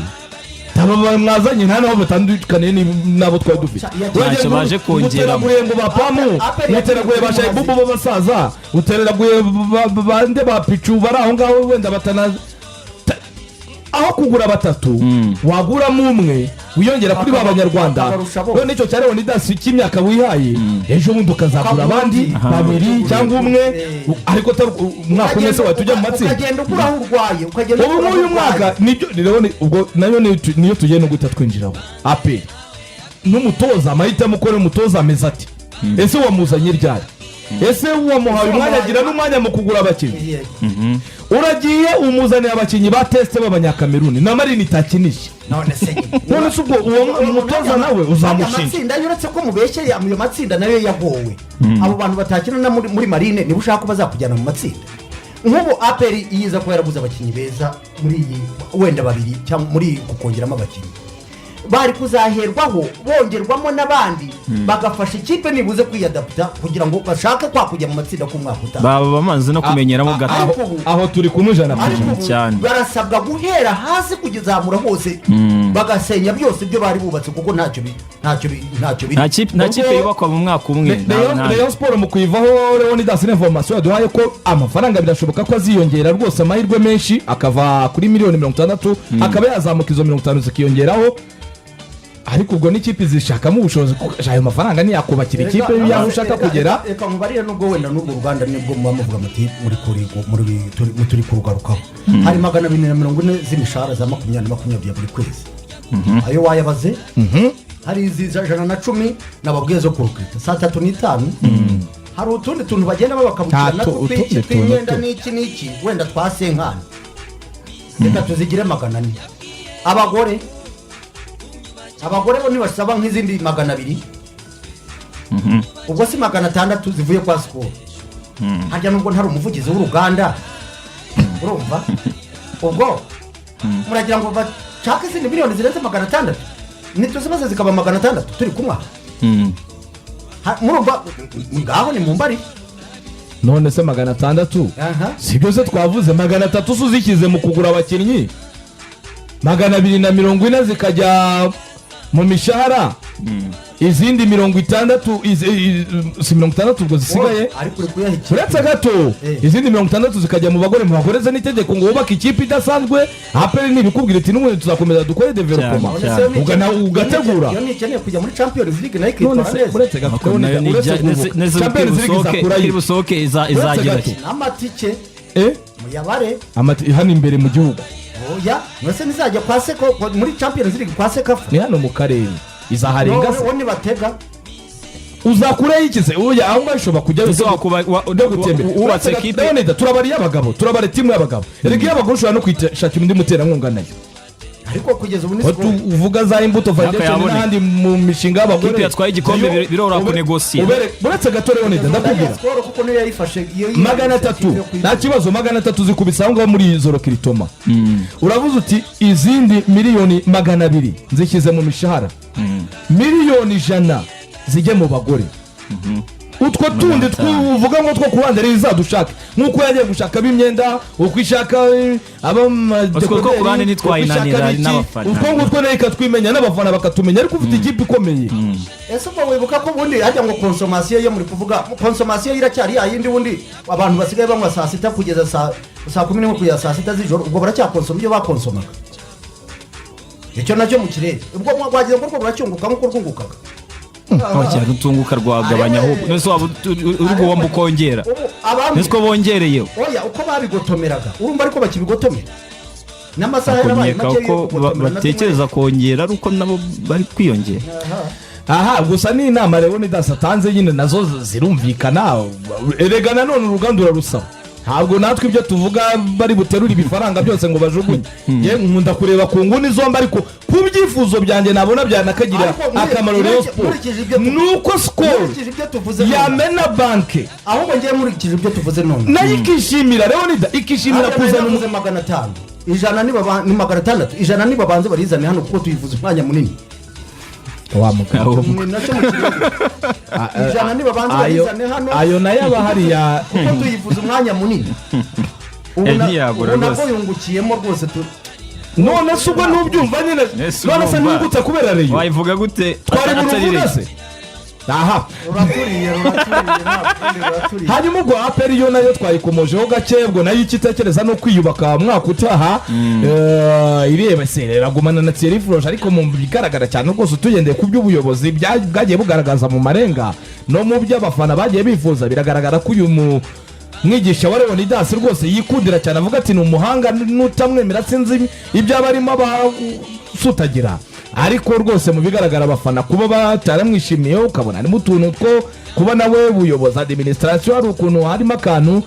[SPEAKER 2] Aba mwazanye nta naho batandukaniye n'abo twari dufite.
[SPEAKER 4] Ntacyo baje kongeramo.
[SPEAKER 2] Uteraguye ngo ba Pamu, uteraguye ba Shayibubu b'abasaza, uteraguye bande ba Picu bari aho ngaho wenda batana aho kugura batatu waguramo umwe wiyongera kuri ba banyarwanda.
[SPEAKER 3] Bakabarusha bose.
[SPEAKER 2] None icyo cya Leonidas cy'imyaka wihaye, ejo bundi ukazagura abandi babiri cyangwa umwe, ariko atari umwaka umwe se wahita ujya mu matsinda?
[SPEAKER 3] Ukagenda ugura aho urwaye, ukagenda
[SPEAKER 2] Ubu
[SPEAKER 3] ugura aho
[SPEAKER 2] nk'uyu
[SPEAKER 3] urwaye.
[SPEAKER 2] mwaka nibyo rero ubwo nayo niyo tugiye no guhita twinjiraho. APR n'umutoza, amahitamo uko umutoza ameze ati: ese wamuzanye ryari? Ese wamuhaye umwanya, agira n'umwanya mu kugura abakinnyi?
[SPEAKER 3] Yego.
[SPEAKER 2] Uragiye umuzaniye abakinnyi ba test b'abanyakameruni na Marine itakinisha.
[SPEAKER 3] None se nyine.
[SPEAKER 2] None se ubwo uwo mutoza nawe uzamushinja?
[SPEAKER 3] Amatsinda yo, uretse ko mubeshyeye, ayo matsinda nayo yagowe. Abo bantu batakina na muri Marine, niba ushaka ko bazakujyana mu matsinda, nk'ubu APR yiza kuba yaraguze abakinnyi beza muri iyi wenda babiri cyangwa muri iyi kukongeramo abakinnyi, bari kuzaherwaho bongerwamo n'abandi, bagafasha ikipe nibuze kwiyadaputa kugira ngo bashake kwa kujya mu matsinda k'umwaka utaha.
[SPEAKER 4] Baba bamaze no kumenyeramo gato.
[SPEAKER 3] Ariko ubu-
[SPEAKER 2] Aho turi kumwe ijana ku
[SPEAKER 3] ariko
[SPEAKER 2] ijana.
[SPEAKER 3] ubu
[SPEAKER 4] Cyane.
[SPEAKER 3] barasabwa guhera hasi kugezamura hose, bagasenya byose ibyo bari bubatse, kuko ntacyo biri.
[SPEAKER 4] Nta kipe yubakwa mu mwaka umwe.
[SPEAKER 2] Rayon Sport mu kuyivaho, Leonidas, information yaduhaye ko amafaranga birashoboka ko aziyongera rwose, amahirwe menshi akava kuri miliyoni 60 akaba yazamuka, izo 50 zikiyongeraho. Ariko ubwo n'ikipe zishakamo ubushobozi, kuko ayo mafaranga ntiyakubakira ikipe y'aho ushaka kugera.
[SPEAKER 3] Reka nkubarire, nubwo wenda n'urwo ruganda nibwo muba muvuga muti muri kuri muri turi kurugarukaho, hari 240 z'imishahara za 20 na 20 ya buri kwezi, ayo wayabaze. Hari izi za 110 nababwiye zo kurukita saa 3 n'itanu. Hari utundi tuntu bagenda babakabukira
[SPEAKER 2] Nta
[SPEAKER 3] natwo
[SPEAKER 2] utundi
[SPEAKER 3] tw'iki
[SPEAKER 2] tuntu
[SPEAKER 3] tw'imyenda n'iki n'iki, wenda twa senkani, reka tuzigire 400. Abagore bo ntibasaba nk'izindi 200? Ubwo si 600 zivuye kwa Skol? Harya nubwo ntari umuvugizi w'uruganda, urumva ubwo muragira ngo bashake izindi miliyoni zirenze 600, ntituzibaze zikaba 600 turi kunywa? Murumva ngaho ni mu mbari.
[SPEAKER 2] None se 600?
[SPEAKER 3] Aha.
[SPEAKER 2] Si byo se twavuze? 300 se uzishyize mu kugura abakinnyi, 240 zikajya mu mishahara. Izindi 60, si 60 ubwo zisigaye.
[SPEAKER 3] Ariko uri kuyaha ikipe.
[SPEAKER 2] Uretse gato. Izindi 60 zikajya mu bagore. Mu bagore ze n'itegeko ngo wubake ikipe idasanzwe. APR ntibikubwira iti n'ubundi tuzakomeza dukore développement.
[SPEAKER 3] None se
[SPEAKER 4] Cyane.
[SPEAKER 3] iyo ni
[SPEAKER 2] Ugategura.
[SPEAKER 3] Iyo ntikeneye kujya muri Champions League nayo
[SPEAKER 2] None
[SPEAKER 3] ikitwara
[SPEAKER 2] se
[SPEAKER 3] neza.
[SPEAKER 2] uretse gato,
[SPEAKER 4] Ariko nayo
[SPEAKER 2] uretse
[SPEAKER 4] nijya-
[SPEAKER 2] guhubuka.
[SPEAKER 4] neze
[SPEAKER 2] Champions League izakurayo.
[SPEAKER 4] iri busohoke izagira
[SPEAKER 2] Gato.
[SPEAKER 4] ki?
[SPEAKER 3] N'amatike muyabare.
[SPEAKER 2] Hano imbere mu gihugu.
[SPEAKER 3] Oya, mwese nizajya kwa seko muri Champions League kwa CECAFA.
[SPEAKER 2] Ni hano mu karere izaharenga se?
[SPEAKER 3] Wo nibatega.
[SPEAKER 2] Uzakurayo iki se? Oya, aho ngaho ishobora kujya
[SPEAKER 4] Ese
[SPEAKER 2] no gutembera.
[SPEAKER 4] wubatse
[SPEAKER 2] Uretse gato,
[SPEAKER 4] ekipe.
[SPEAKER 2] Leonida, turabara iy'abagabo, turabara timu y'abagabo. Erega iy'abagore ushobora no kwishakira undi muterankunga nayo.
[SPEAKER 3] Ariko kugeza ubu ni
[SPEAKER 2] Ko
[SPEAKER 3] Skol.
[SPEAKER 2] tuvuga za Imbuto Foundation
[SPEAKER 4] Yaboneka.
[SPEAKER 2] n'ahandi mu mishinga y'abagore.
[SPEAKER 4] Ikipe yatwaye igikombe
[SPEAKER 2] Nayo
[SPEAKER 4] biroroha kunegosiya.
[SPEAKER 2] Uretse gato Leonida, ndakubwira.
[SPEAKER 3] Skol kuko niyo yayifashe iyo
[SPEAKER 2] 300 nta kibazo, 300 zikubise aho ngaho muri izo recrutement. Uravuze uti izindi miliyoni 200 nzishyize mu mishahara, miliyoni 100 zijye mu bagore, utwo tundi
[SPEAKER 4] 500.
[SPEAKER 2] Tuvuga ngo two kubanza rero izadushake nk'uko yagiye gushaka ab'imyenda, uko ishaka
[SPEAKER 4] Utwo two ku ruhande ntitwayinanira n'abafana.
[SPEAKER 2] Utwo ngutwo nayo ikatwimenya n'abafana bakatumenya, ariko ufite ikipe ikomeye.
[SPEAKER 3] Ese ubwo wibuka ko ubundi hajya ngo consommation yo muri kuvuga, consommation iracyari ya yindi? Ubundi abantu basigaye banywa saa sita kugeza saa 11 kugeza saa sita z'ijoro, ubwo baracyakonsoma ibyo bakonsomaga? Icyo nacyo mu kirere, ubwo wagira ngo urwo ruracyunguka nk'uko rwungukaga?
[SPEAKER 4] Cyane utunguka rwagabanya ahubwo. None se waba uri guhomba ukongera?
[SPEAKER 3] Ubu abandi
[SPEAKER 4] Nese ko bongereyeho?
[SPEAKER 3] Oya, uko babigotomeraga urumva ariko bakibigotomera n'amasaha yarabaye
[SPEAKER 4] Kunyeka
[SPEAKER 3] make yo
[SPEAKER 4] ko
[SPEAKER 3] kugotomera.
[SPEAKER 4] batekereza kongera ari uko nabo bari kwiyongera.
[SPEAKER 2] Aha gusa ni inama Leonidas atanze nyine, nazo zirumvikana. Erega nanone uruganda urarusaba, ntabwo natwe ibyo tuvuga bari buterure ibifaranga byose ngo bajugunye. Njye nkunda kureba ku nguni zombi, ariko ku byifuzo byanjye nabona byanakagira
[SPEAKER 3] Ariko
[SPEAKER 2] akamaro Rayon Sport
[SPEAKER 3] nkurikije ibyo
[SPEAKER 2] ni uko Skol
[SPEAKER 3] nkurikije ibyo tuvuze none.
[SPEAKER 2] yamena banke.
[SPEAKER 3] Ahubwo ngewe nkurikije ibyo tuvuze none,
[SPEAKER 2] Nayo ikishimira, Leonida ikishimira
[SPEAKER 3] hariya
[SPEAKER 2] kuzana
[SPEAKER 3] navuze 500, 100 ni 600, 100 nibabanze barizane hano kuko tuyivuze umwanya munini.
[SPEAKER 2] Wa mugabo.
[SPEAKER 3] Ni nacyo mu kirere, 100 nibabanze
[SPEAKER 2] Ayo
[SPEAKER 3] barizane hano
[SPEAKER 2] ayo nayo aba hariya.
[SPEAKER 3] kuko tuyivuze umwanya munini. Ubu
[SPEAKER 4] Ntiyabura
[SPEAKER 3] ubu nabwo
[SPEAKER 4] rwose.
[SPEAKER 3] yungukiyemo rwose
[SPEAKER 2] None se ubwo ntubyumva nyine?
[SPEAKER 4] Ese
[SPEAKER 2] None se
[SPEAKER 4] urumva?
[SPEAKER 2] ntiyungutse kubera Rayon?
[SPEAKER 4] Wayivuga gute
[SPEAKER 2] Twari mu
[SPEAKER 4] atari
[SPEAKER 2] ruvuga
[SPEAKER 4] Rayon?
[SPEAKER 2] se aha.
[SPEAKER 3] Ruraturiye, ruraturiye, nta kundi, ruraturiye.
[SPEAKER 2] Hanyuma ubwo APR yo nayo twayikomojeho gake. Ubwo nayo icyo itekereza ni ukwiyubaka umwaka utaha. Ireba se iragumana na Thierry Froger? Ariko mu bigaragara cyane rwose, tugendeye ku by'ubuyobozi bwagiye bugaragaza mu marenga no mu byo abafana bagiye bifuza, biragaragara ko uyu mu mwigisha wa Leonidas rwose yikundira cyane, avuga ati ni umuhanga, n'utamwemera sinzi ibyo aba arimo abasutagira. Ariko rwose mu bigaragara abafana kuba bataramwishimiye, ukabona harimo utuntu two kuba nawe ubuyobozi, administration, hari ukuntu harimo akantu.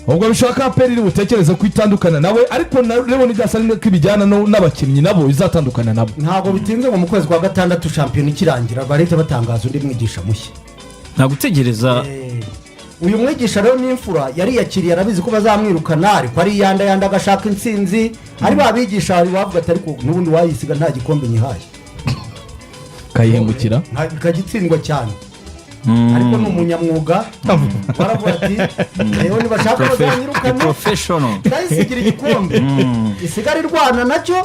[SPEAKER 2] Ubwo bishoboka ko APR iri butekereze ko itandukana nawe, ariko na Leonidas ari ko ibijyana n'abakinnyi nabo izatandukana nabo.
[SPEAKER 3] Ntabwo bitinze ngo mu kwezi kwa gatandatu shampiyona ikirangira barahita batangaza undi mwigisha mushya.
[SPEAKER 4] Nta gutegereza.
[SPEAKER 3] Uyu mwigisha rero ni imfura, yariyakiriye, arabizi ko bazamwirukana, ariko ariyanda yanda agashaka intsinzi. Ari babigisha bavuga ati ariko n'ubundi wayisiga nta gikombe nyihaye.
[SPEAKER 2] Kayihemukira.
[SPEAKER 3] Ikajya itsindwa cyane, ariko ni umunyamwuga, baravuga ati rero nibashaka bazanyirukane,
[SPEAKER 4] Professional.
[SPEAKER 3] ndayisigira igikombe isigara irwana nacyo,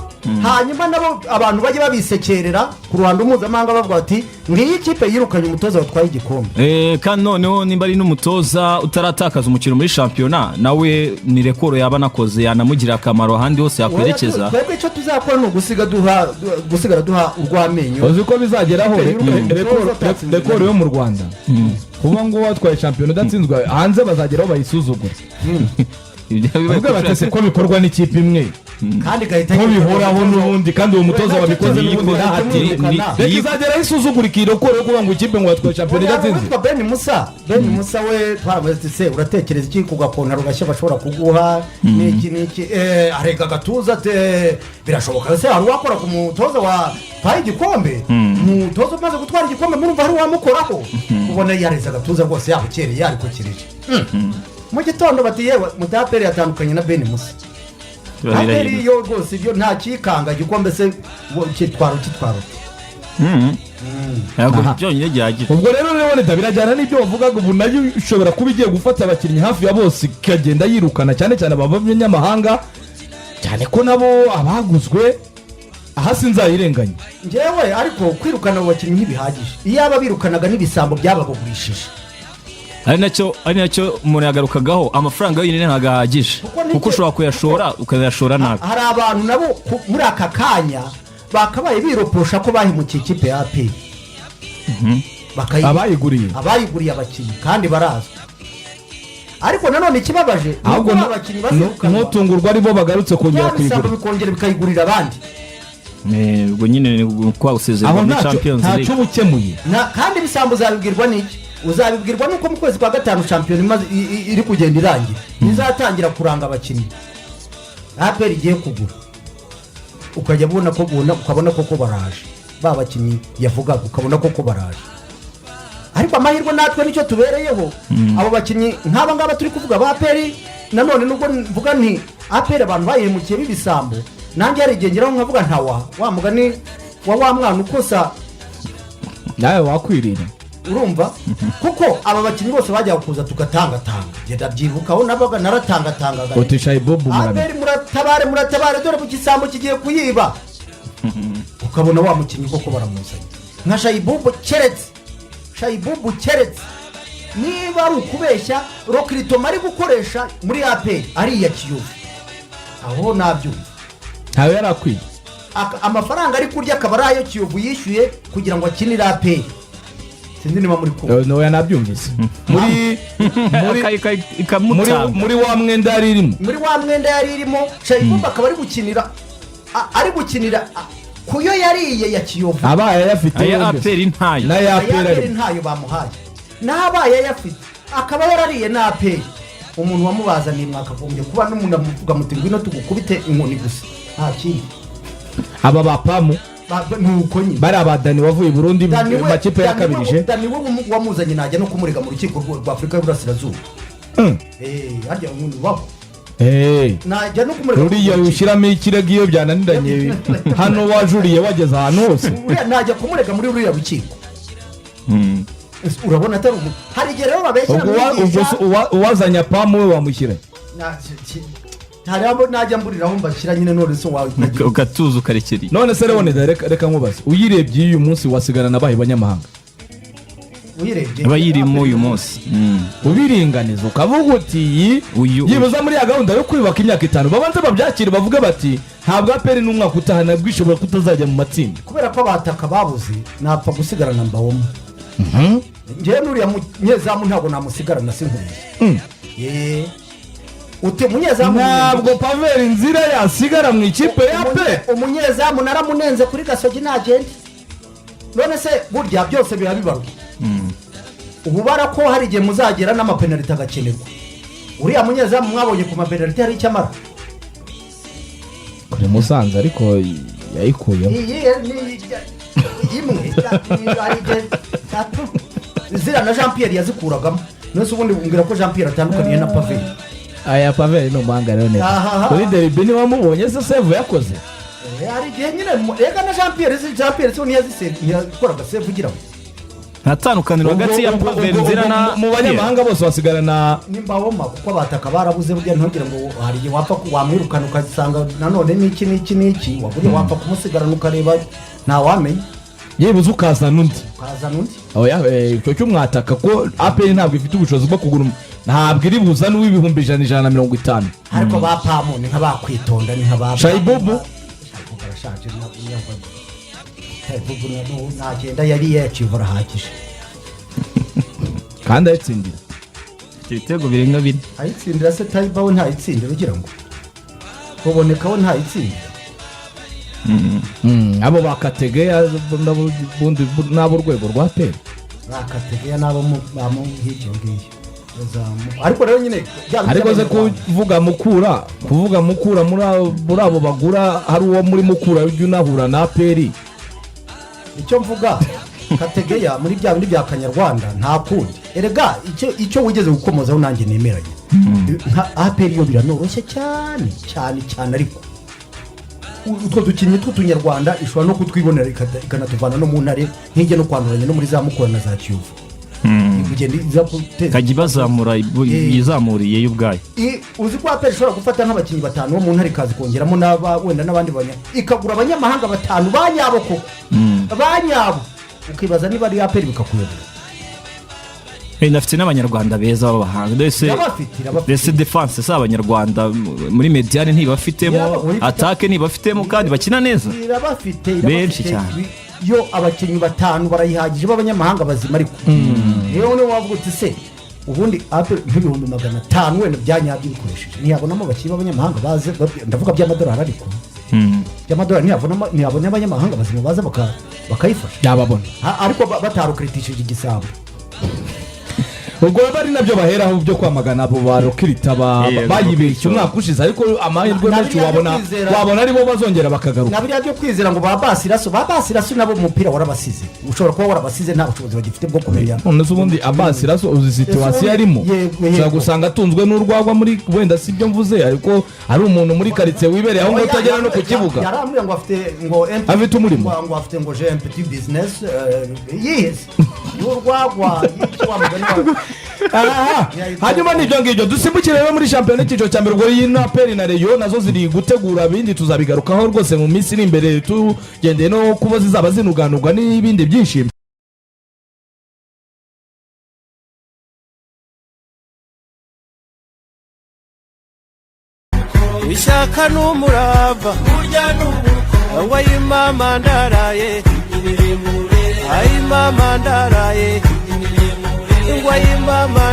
[SPEAKER 3] hanyuma nabo abantu bajye babisekerera ku ruhando mpuzamahanga bavuga bati ngiyi kipe yirukanye umutoza watwaye igikombe.
[SPEAKER 4] Kandi noneho nimba ari n'umutoza utaratakaza umukino muri shampiyona, nawe ni record yaba anakoze, yanamugirira akamaro ahandi hose yakwerekeza.
[SPEAKER 3] Twebwe icyo tuzakora ni ugusiga duha gusigara duha urw'amenyo.
[SPEAKER 2] Uzi ko bizageraho
[SPEAKER 3] Mm.
[SPEAKER 2] Record yo mu Rwanda kuba ngo watwaye shampiyona udatsinzwe, hanze bazageraho bayisuzugure.
[SPEAKER 4] Ibyo bibaye
[SPEAKER 2] Bavuga bati se ko bikorwa n'ikipe imwe,
[SPEAKER 3] kandi igahita
[SPEAKER 2] ko bihoraho n'ubundi, kandi uwo mutoza wabikoze n'ubundi ntahati. Reka izageraho isuzugura iyi record yo kuba ngo ikipe ngo watwaye shampiyona idatsinzwe.
[SPEAKER 3] Witwa Ben Musa, Ben Musa we twaramuze ati se uratekereza iki ku gakontaro gashya bashobora kuguha n'iki n'iki? Arega agatuza ati birashoboka se hari uwakora ku mutoza watwaye igikombe? Umutoza umaze gutwara igikombe murumva hari uwamukoraho? Ubona yareze agatuza rwose, yabukereye, yarikokereje. Mu gitondo bati yewe mutaperi yatandukanye na Ben Musa.
[SPEAKER 4] Biba
[SPEAKER 3] APR
[SPEAKER 4] birahindutse.
[SPEAKER 3] yo rwose ibyo nta kikanga, igikombe se ngo kitwara ukitwara ute?
[SPEAKER 4] Ntabwo
[SPEAKER 2] Aha.
[SPEAKER 4] byonyine gihagije.
[SPEAKER 2] Ubwo rero Leonida, birajyana n'ibyo wavugaga, ubu nayo ishobora kuba igiye gufata abakinnyi hafi ya bose ikagenda yirukana, cyane cyane abanyamahanga, cyane ko nabo abaguzwe. Aha sinzayirenganya.
[SPEAKER 3] Njyewe ariko kwirukana abo bakinnyi ntibihagije. Iyaba birukanaga n'ibisambo byababagurishije.
[SPEAKER 4] Ari nacyo umuntu yagarukagaho, amafaranga yonyine ntabwo ahagije,
[SPEAKER 3] Kuko
[SPEAKER 4] kuko ushobora kuyashora ukayashora nabi.
[SPEAKER 3] Hari abantu nabo muri aka kanya bakabaye biroposha ko bahemukiye ikipe ya APR.
[SPEAKER 2] Abayiguriye.
[SPEAKER 3] Abayiguriye abakinnyi kandi barazwi. Ariko nanone ikibabaje ni
[SPEAKER 2] Ahubwo
[SPEAKER 3] uko abakinnyi bazirukanwa,
[SPEAKER 2] ntutungurwa aribo bagarutse kongera
[SPEAKER 3] bya bisambo
[SPEAKER 2] kuyigura.
[SPEAKER 3] bikongera bikayigurira abandi.
[SPEAKER 4] Ubwo nyine ni kwa gusezererwa
[SPEAKER 2] Aho
[SPEAKER 4] muri
[SPEAKER 2] ntacyo
[SPEAKER 4] Champions
[SPEAKER 2] ntacyo
[SPEAKER 4] League.
[SPEAKER 2] uba ukemuye.
[SPEAKER 3] Kandi ibisambo uzabibwirwa n'iki? Uzabibwirwa n'uko mu kwezi kwa gatanu shampiyona imaze iri kugenda irangira, izatangira kuranga abakinnyi APR igiye kugura, ukajya ubona ko ukabona koko baraje, ba bakinnyi yavugaga ukabona koko baraje. Ariko amahirwe natwe nicyo tubereyeho, abo bakinnyi nk'aba ngaba turi kuvuga ba APR. Nanone nubwo mvuga nti APR abantu bayihemukiye b'ibisambo, nanjye hari igihe ngeraho nkavuga nta wa mugani wa mwana ukosa.
[SPEAKER 2] Nawe wakwirira.
[SPEAKER 3] Urumva, kuko aba bakinnyi bose bajyaga kuza tugatangatanga, ngenda byibukaho nabaga naratangatangaga.
[SPEAKER 2] Uti Shayibobu murame.
[SPEAKER 3] APR muratabare, muratabare, dore mu gisambo kigiye kuyiba. Ukabona wa mukinnyi koko baramuzanye nka Shayibubu. Keretse Shayibubu, keretse niba ari ukubeshya, recrutement ari gukoresha muri APR ari iya Kiyovu, aho nabyumva.
[SPEAKER 2] Ntawe yari akwiye.
[SPEAKER 3] Amafaranga ari kurya akaba ari ayo Kiyovu yishyuye kugira ngo akinire APR. Sinzi niba muri kumwe.
[SPEAKER 2] Noya, nabyumvise muri
[SPEAKER 4] Ikamutanga.
[SPEAKER 2] Muri wa mwenda yari irimo.
[SPEAKER 3] Muri wa mwenda yari irimo, Shayibubu akaba ari gukinira ku yo yariye ya Kiyovu.
[SPEAKER 2] Abaye ayafite
[SPEAKER 4] Aya
[SPEAKER 2] yombi.
[SPEAKER 4] APR ntayo.
[SPEAKER 2] N'aya
[SPEAKER 3] aya
[SPEAKER 2] APR
[SPEAKER 3] APR
[SPEAKER 2] arimo.
[SPEAKER 3] Ntayo bamuhaye, n'abaye ayafite akaba yarariye na APR. Umuntu wamubazaniye mwakagombye kuba n'umuntu amuvuga muti: "Ngwino tugukubite inkoni gusa, nta kindi."
[SPEAKER 2] Aba ba Pamu.
[SPEAKER 3] Ni uko nyine.
[SPEAKER 2] Bari abadani wavuye i Burundi
[SPEAKER 3] Dani
[SPEAKER 2] mu makipe
[SPEAKER 3] Dani
[SPEAKER 2] yakabirije.
[SPEAKER 3] Dani we wamuzanye najya no kumurega mu rukiko rwa Afurika y'Uburasirazuba. Harya umuntu ubaho najya no kumurega mu
[SPEAKER 2] Ruriya
[SPEAKER 3] rukiko.
[SPEAKER 2] ushyiramo ikirego iyo byananiranye hano, wajuriye wageze ahantu hose.
[SPEAKER 3] Uriya najya kumurega muri ruriya rukiko. Ese urabona atari umuntu? Hari igihe rero babeshyira
[SPEAKER 2] Ubwo ubwo
[SPEAKER 3] mwigisha.
[SPEAKER 2] se uwazanye Apamu we wamushyira?
[SPEAKER 3] Hari abo najya mburiraho mbashyira nyine. None se wawe
[SPEAKER 4] Ugatuza ukarekera.
[SPEAKER 2] None se Leonida, reka nkubaze, uyirebye y'uyu munsi wasigara na bahe banyamahanga?
[SPEAKER 3] Uyirebye
[SPEAKER 4] Aba yirimo uyu munsi.
[SPEAKER 2] Ubiringaniza ukavuga uti iyi
[SPEAKER 4] Uyu.
[SPEAKER 2] yibuza muri ya gahunda yo kwiyubaka imyaka 5, babanze babyakire bavuge bati ntabwo APR n'umwaka utaha nabwo ishobora kutazajya mu matsinda.
[SPEAKER 3] Kubera ko abataka babuze, napfa gusigarana Mbawoma. Njyewe n'uriya munyezamu ntabwo namusigarana, sinkuriye. Ye. Uti umunyezamu?
[SPEAKER 2] Ntabwo Paveri Nzira yasigara mu ikipe ya APR.
[SPEAKER 3] Umunyezamu naramunenze kuri Gasogi, nagende. None se burya byose biba bibarwa? Ububara ko hari igihe muzagera n'amapenaliti agakenerwa. Uriya munyezamu mwabonye ku mapenaliti hari icyo amara?
[SPEAKER 2] Kuri Musanze ariko yayikuyemo.
[SPEAKER 3] Iyi ni imwe hari igihe ziriya na Jean Pierre yazikuragamo. None se ubundi mbwira ko Jean Pierre atandukaniye na Paveri?
[SPEAKER 2] Aya Paveri ni umuhanga rero neza.
[SPEAKER 3] Ahaha.
[SPEAKER 2] Kuri derby niwamubonye se save yakoze?
[SPEAKER 3] Hari igihe nyine rega na Jean Pierre, Jean Pierre se ntiyakoraga save ugira ngo
[SPEAKER 4] Nta tandukaniro hagati ya Paveri Nzira na
[SPEAKER 2] Mu banyamahanga bose wasigara na
[SPEAKER 3] Nimbawoma, kuko abataka barabuze. Burya ntugire ngo hari igihe wapfa wamwirukana ugasanga nanone n'iki n'iki n'iki, waburiya wapfa kumusigarana ukareba, ntawamenya.
[SPEAKER 2] Yebuze ukazana undi.
[SPEAKER 3] Ukazana undi.
[SPEAKER 2] Oya, icyo cy'umwataka ko APR ntabwo ifite ubushobozi bwo kugura ntabwo iri buzane uw'ibihumbi ijana, 150.
[SPEAKER 3] Ariko ba Pamu ni nk'abakwitonda, ni nk'aba
[SPEAKER 2] Shayibubu?
[SPEAKER 3] Shayibubu arashaje. Shayibubu nagenda, yari yaciye arahagije.
[SPEAKER 2] Kandi ayitsindira.
[SPEAKER 4] Ibitego birenga bine.
[SPEAKER 3] Ayitsindira se? Tayiba we ntayitsindira? Ugira ngo Ruboneka we ntayitsindira?
[SPEAKER 2] Abo bakategeya n'abo urwego rwa APR.
[SPEAKER 3] Bakategeya n'abo hirya ngiyo. Ariko rero nyine bya bindi
[SPEAKER 2] Ariko se
[SPEAKER 3] by'Abanyarwanda.
[SPEAKER 2] Kuvuga Mukura muri abo bagura, hari uwo muri Mukura ujya unahura na APR?
[SPEAKER 3] Icyo mvuga, Kategeya muri bya bindi bya Kanyarwanda nta kundi. Erega icyo wigeze gukomozaho nanjye nemeranya, nka APR yo biranoroshye cyane cyane cyane, ariko utwo dukinnyi tw'utunyarwanda ishobora no kutwibonera ikanatuvana no mu Ntare, nk'ijya no kwanduranya no muri za Mukura na za Kiyovu. Kugenda iza guteza
[SPEAKER 4] Ikajya ibazamura, yizamuriye yo ubwayo.
[SPEAKER 3] Uzi ko APR ishobora gufata nk'abakinnyi batanu bo mu Ntare, ikaza kongeramo n'aba wenda n'abandi banya, ikagura abanyamahanga batanu ba nyabo koko, ba nyabo, ukibaza niba ari APR, bikakuyobera.
[SPEAKER 4] Inafite n'abanyarwanda beza b'abahanga ndetse
[SPEAKER 3] Irabafite, irabafite.
[SPEAKER 4] Ndetse défense si abanyarwanda, muri médiane ntibafitemo, attaque ntibafitemo kandi bakina neza.
[SPEAKER 3] Irabafite,
[SPEAKER 4] Benshi
[SPEAKER 3] irabafite.
[SPEAKER 4] cyane.
[SPEAKER 3] Yo abakinnyi batanu barayihagije b'abanyamahanga bazima. Ariko rero niyo wavuga uti se ubundi APR nk'500 000 wenda bya nyabyo bikoresheje, ntiyabonamo abakinnyi b'abanyamahanga baze, ndavuga by'amadolari, ariko by'amadolari ntiyabona abanyamahanga bazima baza bakayifasha?
[SPEAKER 2] Yababona.
[SPEAKER 3] Ariko batarukiritishije igisambo.
[SPEAKER 2] Ubwo baba ari nabyo baheraho byo kwamagana abo ba rokirita bayibeshye umwaka ushize, ariko amahirwe
[SPEAKER 3] Na
[SPEAKER 2] menshi
[SPEAKER 3] biriya byo
[SPEAKER 2] wabona
[SPEAKER 3] kwizera-
[SPEAKER 2] wabona aribo bazongera bakagaruka.
[SPEAKER 3] Na biriya byo kwizera ngo ba Basiraso, ba Basiraso nabo umupira warabasize, ushobora kuba warabasize, nta bushobozi bagifite bwo kumenya.
[SPEAKER 2] None se ubundi Abasi Raso uzi situation arimo?
[SPEAKER 3] Yego, yego.
[SPEAKER 2] Ushobora gusanga atunzwe n'urwagwa muri, wenda si ibyo mvuze, ariko ari umuntu muri karitsiye wibereye aho ngaho utagera no ku kibuga.
[SPEAKER 3] Yarambwiye ngo afite ngo
[SPEAKER 2] Afite umurimo.
[SPEAKER 3] ngo afite ngo j'ai un petit business, yihese y'urwagwa y'icyo wa mugani wawe.
[SPEAKER 2] Aha, hanyuma n'ibyo ngibyo, dusimbukire rero muri shampiyona y'icyiciro cya mbere. Ubwo iyi na APR na Rayon nazo ziri gutegura ibindi, tuzabigarukaho rwose mu minsi iri imbere, tugendeye no kuba zizaba zinuganurwa n'ibindi byinshi.
[SPEAKER 1] Ishyaka n'umurava ngo ayimama ndaraye, ayimama ndaraye, ngo ayimama.